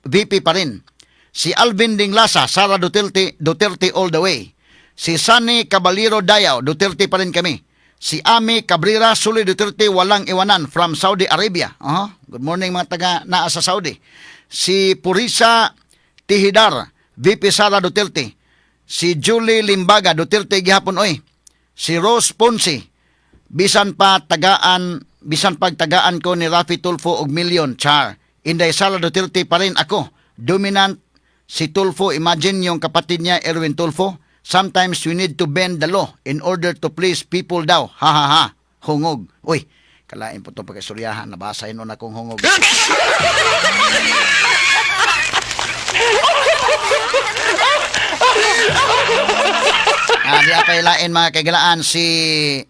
VP pa rin. Si Alvin Dinglasa, Sara Duterte, Duterte all the way. Si Sunny Caballero Dayaw, Duterte pa rin kami. Si Ami Cabrera, solid Duterte, walang iwanan from Saudi Arabia. Good morning, mga taga naa sa Saudi. Si Purisa Tihidar, VP Sara Duterte. Si Julie Limbaga, Duterte gihapon oy. Si Rose Ponce, bisan pa tagaan, bisan pagtagaan ko ni Raffy Tulfo og milyon, char. Inday Sara Duterte pa rin ako. Dominant si Tulfo, imagine yung kapatid niya, Erwin Tulfo. Sometimes we need to bend the law in order to please people daw. Ha ha ha. Hungog. Uy, kalain po ito pagkaistoryahan. Nabasa yun akong hungog. Ah, di pa ilain, mga kaigalaan, si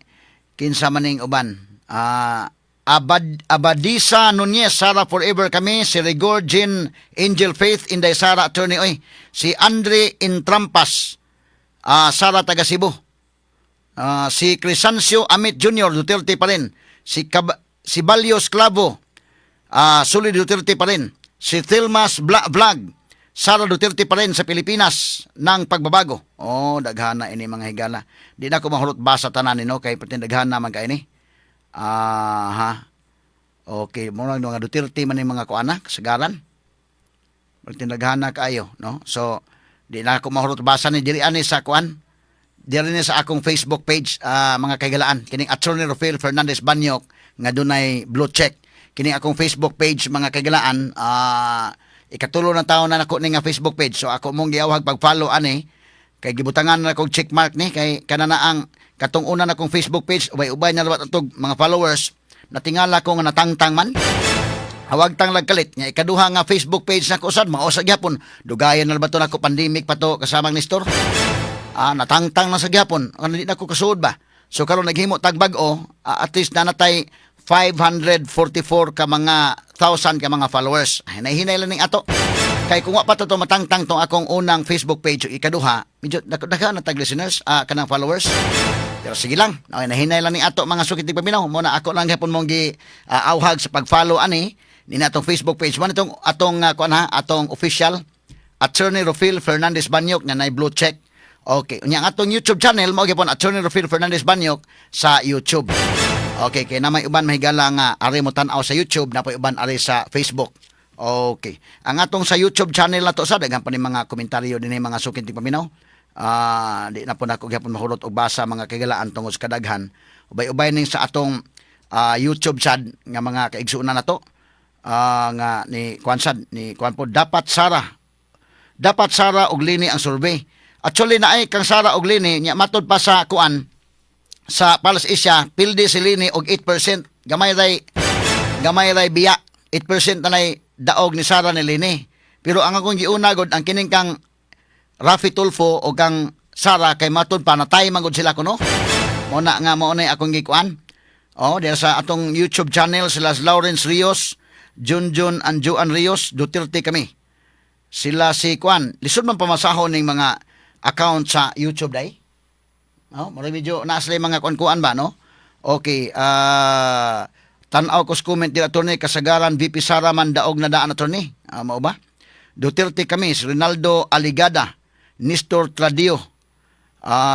kinsa maning uban. Ah, Abadisa Nunez, Sara forever kami. Si Rigor Jean Angel Faith, Inday Sara, attorney oy. Si Andre Intrampas, Sara taga Cebu. Ah, si Crisancio Amit Jr., Duterte pa rin. Si Balyo Clavo, solid Duterte pa rin. Si Thilmas Vlog, Sara Duterte pa rin sa Pilipinas ng pagbabago. Oh, daghana ini, mga higala. Di na ko mahurot basa tanan no kay perting daghana man kay ni. Ah, ha. Okay, mo lang mga Duterte man ni mga kuana, kasagaran. Perting daghana kaayo, no? So, di na ako mahurot basa ni diri ani sa kuan. Diri ni sa akong Facebook page, mga kaigalaan, kining Attorney Rafael Fernandez Banyok nga dunay blue check. Kining akong Facebook page, mga kaigalaan, ikatulo na taon na nako ni nga Facebook page. So ako mong giawhag pag-follow ani kay gibutangan na kog check mark ni kay kana na ang katong una na kong Facebook page, ubay-ubay na lawat atog mga followers, natingala ko nga natangtang man. Hawag tang lagkalit nga ikaduha nga Facebook page nako sad mao sa gyapon. Dugayan na ba to nako, pandemic pa to kasamang Nestor. Ah, natangtang na sa gyapon. Ano, di na ko kasuod ba. So karon naghimo tag bag-o, at least nanatay 544 ka mga thousand ka mga followers. Ay, hinay-hinay lang ning ato. Kay kung wa pa to matangtang tong akong unang Facebook page ug ikaduha, medyo daghan na tag listeners, kanang followers. Pero sige lang, okay, nahinay lang ni ato, mga sukit paminaw. Mo na ako lang gyapon mong gi awhag sa pag-follow ani ni na atong Facebook page. Mo itong atong kuan ha, atong official Attorney Rofil Fernandez Banyok nga nay blue check. Okay, unya ang atong YouTube channel mao gyapon Attorney Rofil Fernandez Banyok sa YouTube. Okay, kay na may uban, mahigala, nga ari mo tan-aw sa YouTube, na uban ari sa Facebook. Okay. Ang atong sa YouTube channel na to sa daghan pa ni mga komentaryo dinhi, mga suking tigpaminaw. Ah, di na po nako gyapon mahulot og basa, mga kaigalaan, tungod sa kadaghan. Ubay-ubay ning sa atong YouTube sad nga mga kaigsuonan nato. Ah, nga ni kuan sad ni kuan po, dapat Sara og Leni ang survey. Actually naay kang Sara og Leni nya matod pa sa kuan sa Pulse Asia, pildi si Leni og 8%. Gamay ray biya. 8% na nay daog ni Sara ni Leni. Pero ang akong giuna gud ang kining kang Raffy Tulfo o kang Sara kay matud pa natay man gud sila kuno. Mo na nga mao na akong gikuan. Oh, diya sa atong YouTube channel sila Lawrence Rios, Junjun Anjuan Rios, Duterte kami. Sila si Kwan, lisod man pamasahon ning mga account sa YouTube day. No, mura medyo naa sila mga kuan-kuan ba, no? Okay, tan-aw ko sa comment dira, attorney, kasagaran VP Sara man daog na daan, attorney. Ah, mao ba? Duterte kami, si Rinaldo Aligada, Nestor Tradio,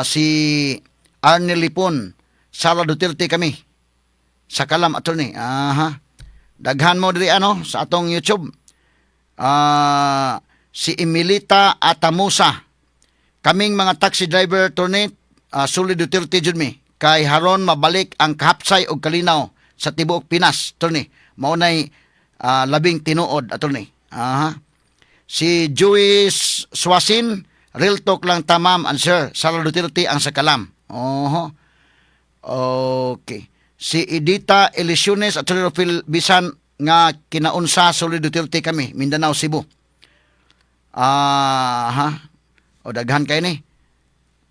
si Arne Lipon, Sara Duterte kami. Sa kalam, attorney. Aha. Daghan mo diri ano sa atong YouTube. Si Emilita Atamusa. Kaming mga taxi driver, attorney, solid Duterte jud mi. Kay haron mabalik ang kahapsay og kalinaw sa tibuok Pinas, attorney. Mao nay labing tinuod, attorney. Aha. Si Joey Swasin, real talk lang ta, ma'am and sir. Sara Duterte ang sakalam. Oho. Okay. Si Edita Elisiones at Phil bisan nga kinaunsa, solid Duterte kami, Mindanao, Cebu. Ah, ha. O daghan kay ni.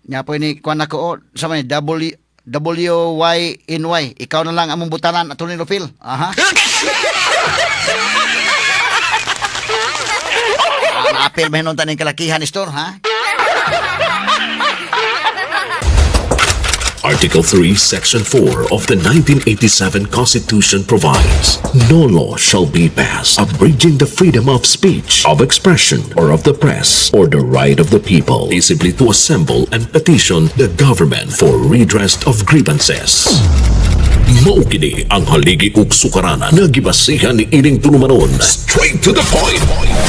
Nya po ni kuan ako, o, sa man ni W W Y N Y. Ikaw na lang among butanan, Attorney Rofil. Aha. Maapil ba hinuntan ng kalakihan, Nestor, ha? Article 3, Section 4 of the 1987 Constitution provides, "No law shall be passed abridging the freedom of speech, of expression, or of the press, or the right of the people peaceably to assemble and petition the government for redress of grievances." Mao kini ang haligi ug sukaranan nga gibasihan ni ining tulumanon. Straight to the point.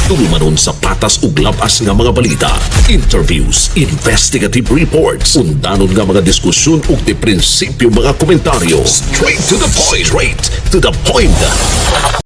Tulumanon sa patas ug labas nga mga balita, interviews, investigative reports, undanon nga mga diskusyon ug di prinsipyo mga komentaryo. Straight to the point. Straight to the point.